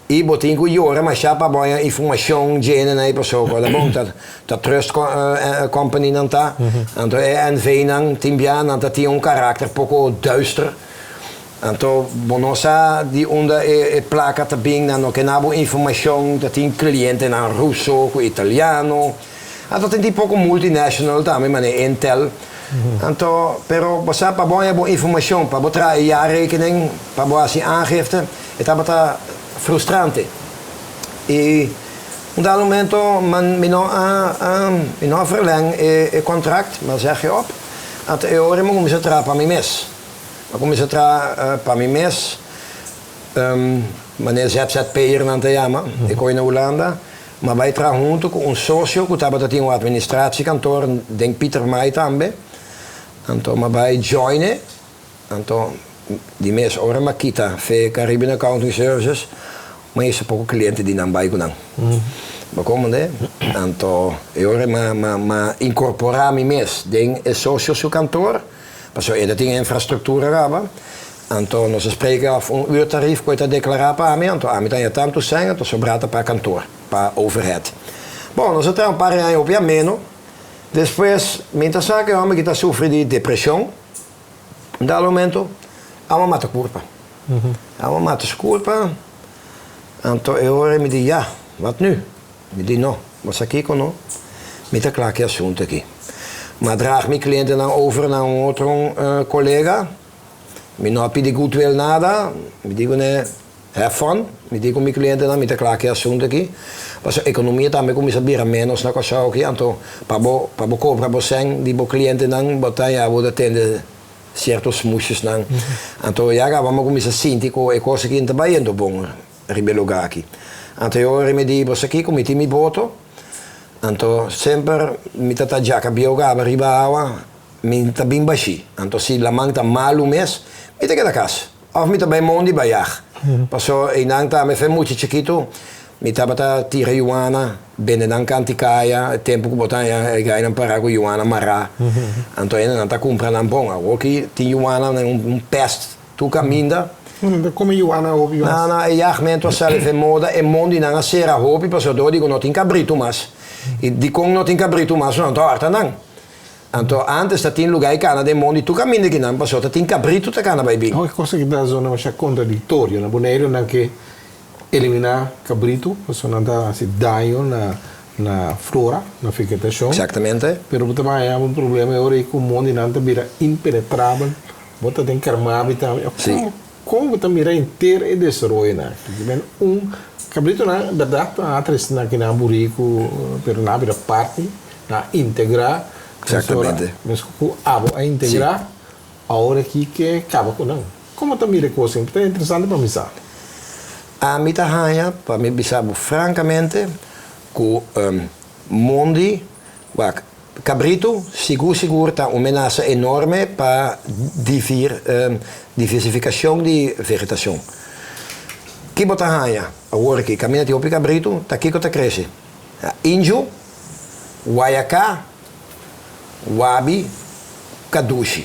S4: I bo tin ku yora mashá pa bo haña informashon djene nan ei pasobra ku bon ta ta trust companynan ta, anto e NVnan tin bia nan ta tin un karakter poko duister. Anto bo no sa di unda e placa ta bin, nan no ke na bo informacion, ta tin clientenan Ruso cu Italiano, anto tin tin poco multinational tambe manera Intel, anto pero bo sa pa bo haña bo informacion, pa bo traha e jaarrekening, pa bo haci aangifte, e tabata frustrante. Y un dado momento mi no a mi no a verleng e contract, mi a zegje op, anto e ora mi a cuminsa traha pa mi mes. A kuminsá traha pa mi mes, manera ZZP'er nan ta yama, e koi na Hulanda. M'a bai traha huntu ku un sosio ku tabata tin un administratiekantoor den Pietermaai tambe. Anto m'a bai join e. Anto di mes ora m'a kita fe Caribbean Accounting Services, m'a hisa poko kliente di nan bai ku nan. Bo komprende? Anto e ora m'a m'a m'a inkorporá mi mes den e sosio su kantoor, pasobra e ta tin e infrastruktura kaba. Anto nos a spreken af un uurtarief ku e ta deklará pa ami, anto ami ta haña tantu sèn, anto sobrá ta pa kantoor, pa overhead. Bon, nos a traha un par di aña hopi ameno. Despues, mi ta sa ku e hòmber ki ta sufri di depreshon, un dado momento, amo a mata kurpa. Amo a mata su kurpa, anto e ora mi di, ya, wat nu? Mi di, no, bo sa kiko no? Mi ta kla ku e asuntu aki. Mi a draag mi klientenan over na un otro kolega. Mi no a pidi goodwill nada, mi di kuné have fun, mi di ku mi klientenan mi ta kla ku e asuntu aki, pasobra ekonomia tambe kuminsá bira ménos na Kòrsou aki, anto pa bo pa bo kobra bo sèn di bo klientenan bo ta ya bo ta tende sierto smoesjesnan, anto ya kaba mi a kuminsá sinti ku e kos aki no ta bayendo bon riba e lugá aki, anto e ora mi di bo sa kiko mi tin mi boto, anto semper mi ta ta djaka bieu kaba riba awa. Mi ta bin bashí. Anto si laman ta malu mes, mi ta keda kas. Òf mi ta bai mondi bayag. Paso einan ta mi fe mucha chikitu, mi tabata tira yuana, bende nan kanti kaya, e tempu ku bo ta haña e gainan pará ku yuana mará. Anto hende nan ta kumpra nan bon. Awoki tin yuana nan un pèst tur kaminda.
S3: Nan ta kome yuana hopi mas.
S4: Na na e yagmentu a sali fe moda, e mondinan a sera hopi pasobra dor di ku no tin kabritu mas. I dikon no tin kabritu mas? Nan ta hòrta nan. Anto antes ta tin luga e cana den mondi tur caminda ki nan paso ta tin cabrito ta cana bay bin.
S3: E cosa ki ta zona masha contradictorio. Na Boneiru nan ke elimina cabrito pasobra nan ta haci daño na na flora, na vegetacion.
S4: Exactamente.
S3: Pero bo ta haya un problema e ora ei cu mondi nan ta bira impenetrabel, bo ta den carmabi tambe.
S4: Si.
S3: Con bo ta mira henter e desaroyonan aki? Men un cabritonan berdad nan a trece nan aki nan burico pero nan a bira parti. Na a integrá
S4: Exactamente.
S3: Mesco cu abo a integrá, awor aki ke caba cu nan. Como ta mira e cos ei? Ta interesante pa mi sa.
S4: Ami ta haña, pa mi bisa bo francamente, cu mondi, wak, cabrito sigur sigur ta un menasa enorme pa divir, diversificacion di vegetacion. Ki bo ta haña awor aki? Caminda tin hopi cabrito, ta kico ta crece? Inju, Guayaká, Wabi, Kadushi.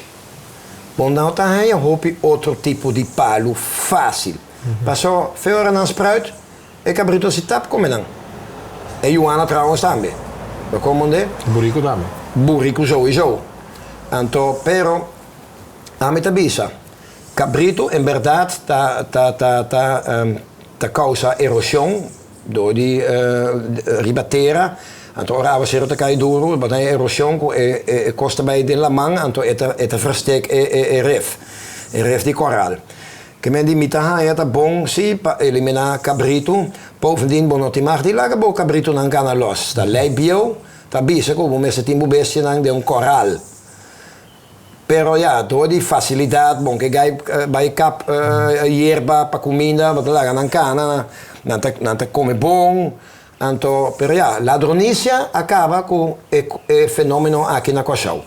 S4: Bo no ta haña hopi otro tipo di palu fásil. Paso fe ora nan spruit, e kabrito si tap kome nan. E yuana trouwens tambe. Bo komprendé?
S3: Buriku tambe.
S4: Buriku souiso. Anto, pero ami ta bisa, kabrito en bèrdat ta ta ta ta ta kousa eroshon. Dor di riba tera, anto ora awaseru ta kai duru, bo ta haña erosion ku e kos ta bai den laman, anto e ta e ta verstek e ref, e ref di koral. Ke men di mi ta haña ta bon si pa eliminá kabritu, bovendien bo no tin mag di laga bo kabritunan kana lòs. Ta lei bieu ta bisa ku bo mester tin bo bestianan den un koral. Pero ya, dor di facilidad, bon ke gai bai kap yerba pa cuminda, bo ta laga nan cana, nan ta nan ta come bon, anto, pero ya, ladronicia a caba cu e e fenomeno aki na Kòrsou.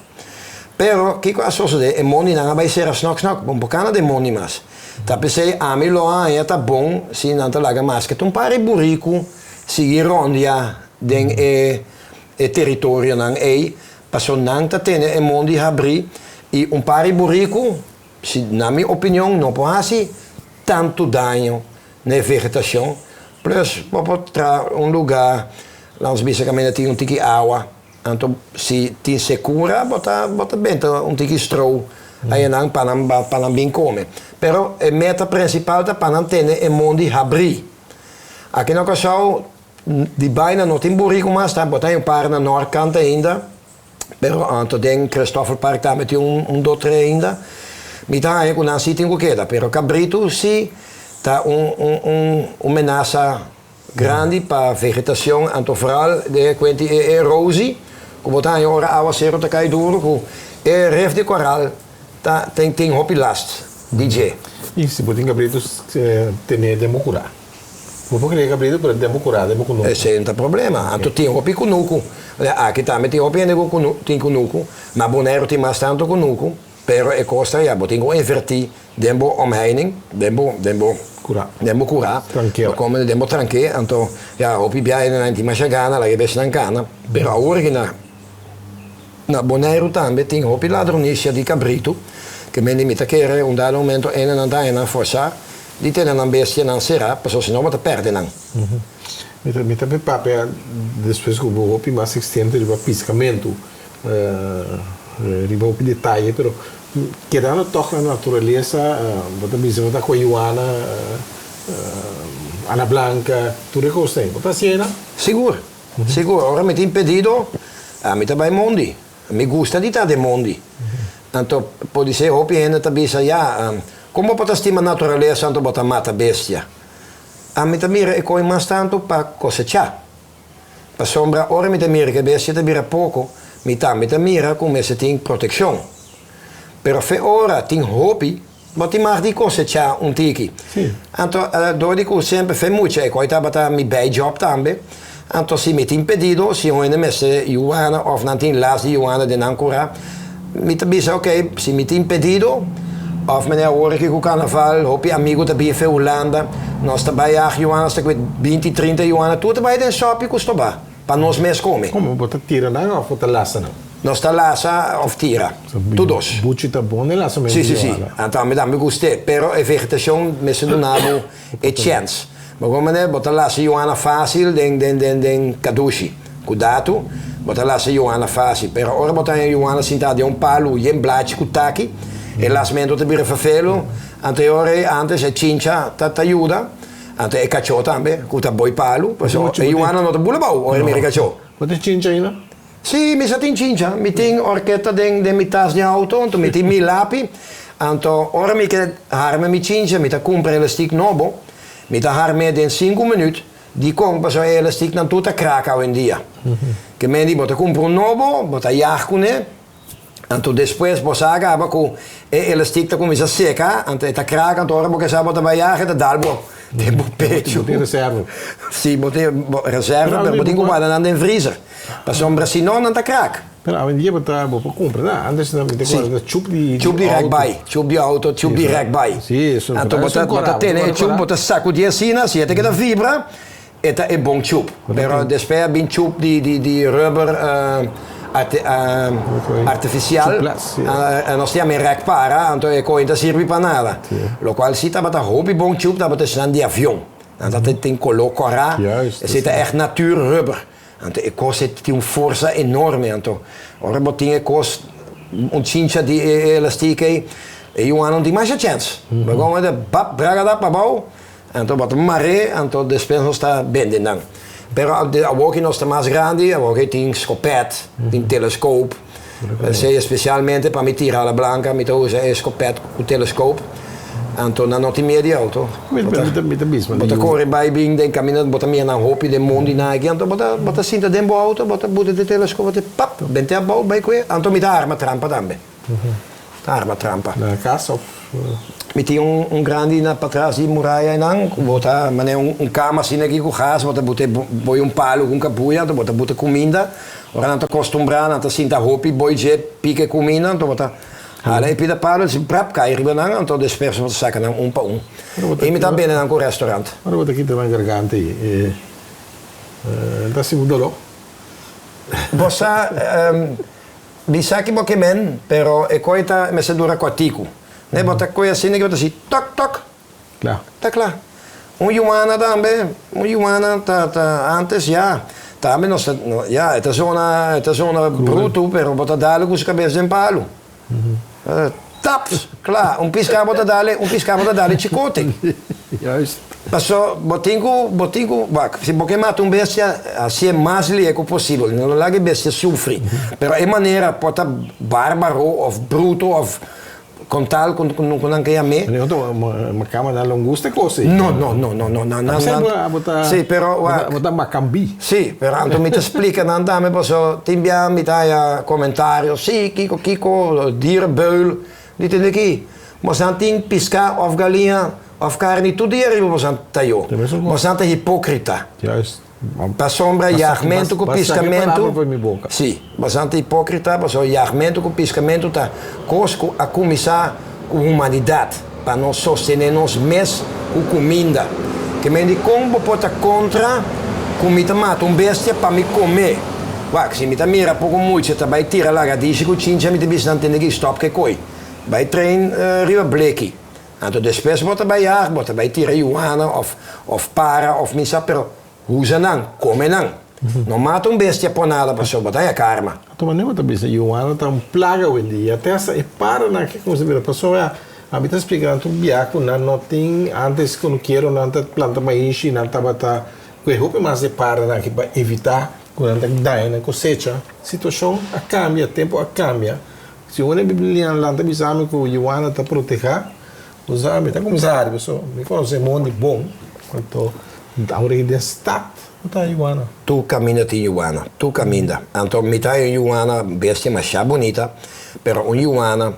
S4: Pero kiko a sosode, e mondinan a bai sera snòk snòk, bon por cana den mondi mas. Ta p'esei ami lo a haña ta bon si nan ta laga maske ta un par di buriku sigui rondia den e e teritorionan ei, Paso nan ta tene e mondi habrí i un par di buriku, si na mi opinion, no por hasi tantu daño na e vegetashon. Plus bo por traha un lugá, laat ons bisa kaminda tin un tiki awa, anto si tin sekura bo ta bo ta benta un tiki strou ayanan pa nan pa nan bin kome. Pero e meta prinsipal ta pa nan tene e mondi habrí. Aki na Kòrsou Di baina no tin buriku mas, ta bo ta un par na noordkant ainda, pero anto den Christoffelpark tambe tin un do tre ainda. Mi ta haña ku nan si tin ku keda, pero kabritu si ta un un un menasa grandi pa vegetashon, anto vooral den e kuenti e erosie ku bo ta haña ora awaseru ta kai duru ku e ref di koral ta tin tin hopi last di dje.
S3: I si bo tin kabritu tene den bo kura. Bo por kria kabritu pero den bo kurá, den bo kunuku.
S4: Esei no ta problema. Anto tin hopi kunuku. Aki tambe tin hopi hende ku tin kunuku, ma Boneiru tin mas tantu kunuku, pero e kos ta ya bo tin ku invertí den bo omheining, den bo, den bo.
S3: Kurá.
S4: Den bo kurá.
S3: Trankera.
S4: Bo kome den bo tranke, anto ya hopi biaha nan tin masha gana, laga e besnan kana, pero awor ki na. Na Boneiru tambe tin hopi ladronisia di kabritu, ke men di mi ta kere un dado momento ene nan ta haña nan forsá di tene nan bestianan será, pasobra si no bo ta pèrdè nan.
S3: Mi ta mi ta papia despues ku bo hopi mas ekstento riba piskamentu, riba hopi detaye, pero kedando tòg na naturalesa, bo ta bisa bo ta kue yuana, Ana Blanca, tur e kosnan ei, bo ta hasi einan?
S4: Sigur. Sigur, ora mi tin pedido, ami ta bai mondi. Mi gusta di ta den mondi. Anto podisé hopi hende ta bisa, ya, kon bo por ta stima naturalesa anto bo ta mata bestia? Ami ta mira e koi mas tantu pa kosechá. Pasobra ora mi ta mira ku e bestia ta bira poko, mi tambe ta mira ku mester tin protekshon. Pero fe ora tin hopi, Bo tin mag di kosechá un tiki. Anto, dor di ku semper fe mucha e koi tabata mi bijjob tambe. Anto si mi tin pedido, si un hende mester yuana òf nan tin las di yuana den nan kurá, mi ta bisa oke, si mi tin pedido, òf manera awor aki ku karnaval, hopi amigu ta bin fe Hulanda, nos ta bai yag yuana, nos ta kue binti, trinta yuana, tur ta bai den sòpi ku stobá. Pa nos mes come.
S3: Como? Bo ta tira nan of bo ta lasa nan?
S4: Nos ta lasa of tira. Tur dos.
S3: Buchi ta bon den lasamentu
S4: di Si, si, si. Anto ami tambe gust'é. Pero e vegetacion mester duna bo e chens. Bo como manera bo ta lasa yuana facil den den den den kadushi. Ku datu bo ta lasa yuana facil. Pero ora bo ta haña yuana sinta den un palu yen blachi ku taki, e lasmentu ta bira ferfelu. Anto e ora ei antes e chincha ta ta yuda. Anto e kachó tambe, ku ta boi palu, pasobra e yuana no ta bula bou ora e mira e kachó.
S3: Bo tin chincha ainda?
S4: Sí, mi sa tin chincha. Mi tin orketa den den mi tas di auto, anto mi tin mi lapi. Anto ora mi ke harma mi chincha, mi ta kumpra elastik nobo, mi ta harm'é den sinku minüt. Dikon? Pasobra e elastiknan tur ta krak awendia. Ke men di bo ta kumpra un nobo, bo ta yag kuné. Anto despues bo sa caba cu e elastic ta cuminsa seca, anto e ta kraak, anto ora bo ke sa bo ta bay yaga e ta dal bo den bo pecho.
S3: Bo tin reserva.
S4: Si, bo tin reserva, pero bo tin cu guarda nan den freezer, pasobra si no nan ta kraak.
S3: Pero awendia bo ta, bo por cumpra nan, antes nan mi ta cuerda ta chup di
S4: auto. Chup di rek bay, chup di auto, chup di rek bay.
S3: Si, esun.
S4: Anto bo ta, bo ta tene e chup, bo ta sacudi asina, si e ta keda vibra, E ta e bon chup. Pero despues a bin chup di rubber artificial. Nos tin a mi rek para, anto e koe no ta sirbi pa nada. Locual si tabata hopi bon chup tabata esnan di avion. Nan ta tin color cora. Esey ta echt natuur rubber. Anto e cos ei tin un forsa enorme. Anto ora bo tin e cos un chincha di e elastic ei, e yunan no tin masha chens. Bo goma ta bap bragadap abao. Anto bo ta mar'é, anto despues nos ta bende nan. Pero awor ki nos ta mas grandi, awor ki tin skopèt, tin teleskop. Esei espesialmente pa mi tira ala blanka, mi ta usa e skopèt ku teleskop. Anto nan no tin miedu di outo. Bo ta kore bai bin den kaminda, bo ta mira nan hopi den mondi nan aki, anto bo ta bo ta sinta den bo outo, bo ta buta e teleskop, bo ta pap, bent'é abou bai kue. Anto mi ta arma trampa tambe. Arma trampa.
S3: Na cas of?
S4: Mi tin un grandi na patras di muraya einan ku bo ta manera un kama asina aki ku gas bo ta buta boi un palu ku un kabuya anto bo ta buta kuminda ora nan ta kostumbrá nan ta sinta hopi boi dje pika e kuminda anto bo ta hala e pida palu asina prap kai riba nan anto despues bo ta saka nan un pa un i mi ta bende nan ku restaurant.
S3: Ora bo ta kita nan garganta ei ta hasi bo doló?
S4: Bo sa. Bisa ki bo ke men, pero e koe ta mester dura kòrtiku. Ne bo ta koe asina ki bo ta hasi tok tok.
S3: Kla.
S4: Ta kla. Un yuana tambe, un yuana ta ta antes ya, tambe nos ta ya e ta zona e ta zona brutu pero bo ta dale ku su kabes den palu. Taps! Kla. Un piská bo ta dale, un piská bo ta dale chikote.
S3: Juist.
S4: Paso bo tin ku, bo tin ku, wak, si bo ke mata un bestia, hasié mas lihe ku posibel. No laga e bestia sufri. Pero e manera por ta bárbaro òf bruto òf kon tal ku ku nan ke yam'é.
S3: Meneer Otto, ma kama nan lo gusta e kos ei.
S4: No, no, no, no, no, nan, nan, nan.
S3: Bo ta,
S4: Sí, pero wak.
S3: Bo ta makambí.
S4: Sí, pero anto mi ta splika nan tambe paso tin bia mi ta haña komentario, sí, kiko, kiko, dierenbeul, di tende ki. Mos nan tin piská òf galiña. òf karni tur dia riba bosan tayó. Bosan ta hipókrita. Pasobra yagmentu ku piskamentu, sí, bosan ta hipókrita pasobra yagmentu ku piskamentu ta kos ku a kuminsá ku humanidat pa nos sostené nos mes ku kuminda. Ke men di kon bo por ta kontra ku mi ta mata un bestia pa mi kome? Wak, si mi ta mira poko mucha ta bai tira lagadishi ku chincha mi ta bisa nan tende ki stòp ke koi. Bai train riba bleki. Anto despues bo ta bai yag, bo ta bai tira yuana of of para of misa, pero usa nan, come nan. No mata un bestia por nada pasobra bo ta haña karma.
S3: Anto manera bo ta bisa yuana ta un plaga awendia, te hasta e paranan ke kuminsa bira pasobra ami ta splika nan tur bia ku nan no tin antes kunukeronan ta planta maishi nan tabata ku e hopi mas e paranan aki pa evita ku nan ta daña nan kosecha. Situashon a kambia, tempu a kambia. Si un e biblian lan ta bisa mi ku Yuana ta protehá, bo sa mi ta kuminsá hari paso mi konosé mondi bon, anto awor aki den stat no ta Yuana.
S4: Tur kaminda tin yuana, tur kaminda. Anto mi ta haña un yuana bestia mashá bunita, pero un yuana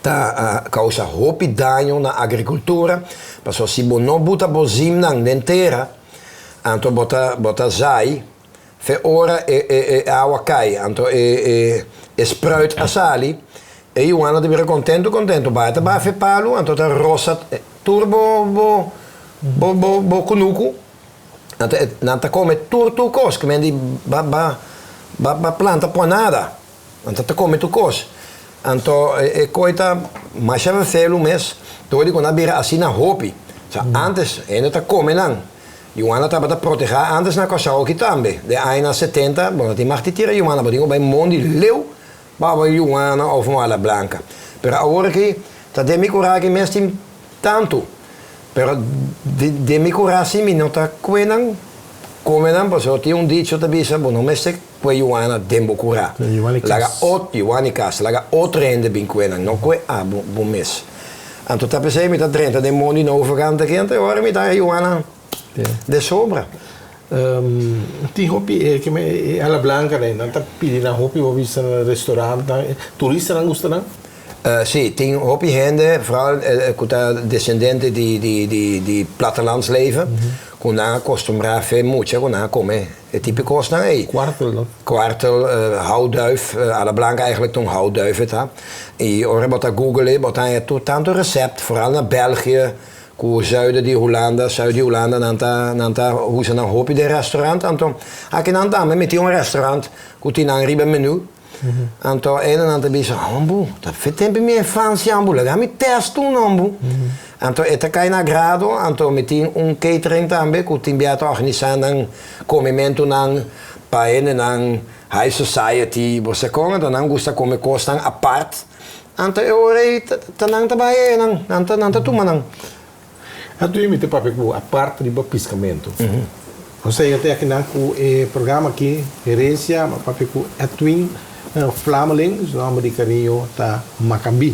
S4: ta kousa hopi daño na agrikultura, pasobra si bo no buta bo zimnan den tera, anto bo ta bo ta zai Fe ora e e e awa kai, anto e e e spruit a sali, e yuana ta bira kontentu kontentu, bai ta bafa e palu, anto ta rosa tur bo bo bo bo bo kunuku, anto e nan ta kome tur tur kos, ke men di ba ba ba ba planta por nada, anto ta kome tur kos. Anto e koi ta masha vervelu mes, dor di ku nan a bira asina hopi. Sa antes hende ta kome nan. Yuana tabata protehá antes na Kòrsou aki tambe. Den añanan setenta bo no tin mag di tira yuana, bo tin ku bai mondi leu pa bai yuana òf un ala blanka. Pero awor aki ta den mi kurá aki mes tin tantu. Pero den mi kurá si mi no ta kue nan, kome nan pasobra tin un dicho ta bisa bo no mester kue yuana den bo kurá. Laga ot, yuana i kas, laga otro hende bin kue nan, no kue abo bo mes. Anto ta p'esei mi ta drenta den mondi na overkant aki, anto e ora mi ta haña yuana de sobra.
S3: Tin hopi e ke me e ala blanka nan, nan ta pidi nan hopi bo bisa na restaurantnan, turistanan gusta nan?
S4: Si, tin hopi hende, vooral ku ta desendente di di di di plattelandsleven, ku nan a kostumbrá fe mucha ku nan a kome e tipo kosnan ei.
S3: Kwartel no?
S4: Kwartel, houtduif, ala blanka eigenlijk ta un houtduif e ta. I ora bo ta google e bo ta haña tur tantu recept, vooral na België ku zuiden di Hulanda, zuid di Hulanda nan ta nan ta usa nan hopi den restaurant, anto aki nan tambe mi tin un restaurant ku tin nan riba menu. Anto ene nan ta bisa, Hombu, ta fe tempu mi infansia, hombu, laga mi test un, hombu. Anto e ta kai na agrado, anto mi tin un catering tambe ku tin bia ta organisá nan komementunan pa hendenan high society, bo sa kon, anto nan gusta kome kosnan apart. Anto e ora ei ta nan ta bai einan, nan ta nan ta tuma nan.
S3: Anto mi ta papia ku bo apart riba piskamentu. Nos a yega te akinan ku e programa aki, Herencia, mi a papia ku Edwin Flameling, su nomber di kariño ta Makambi.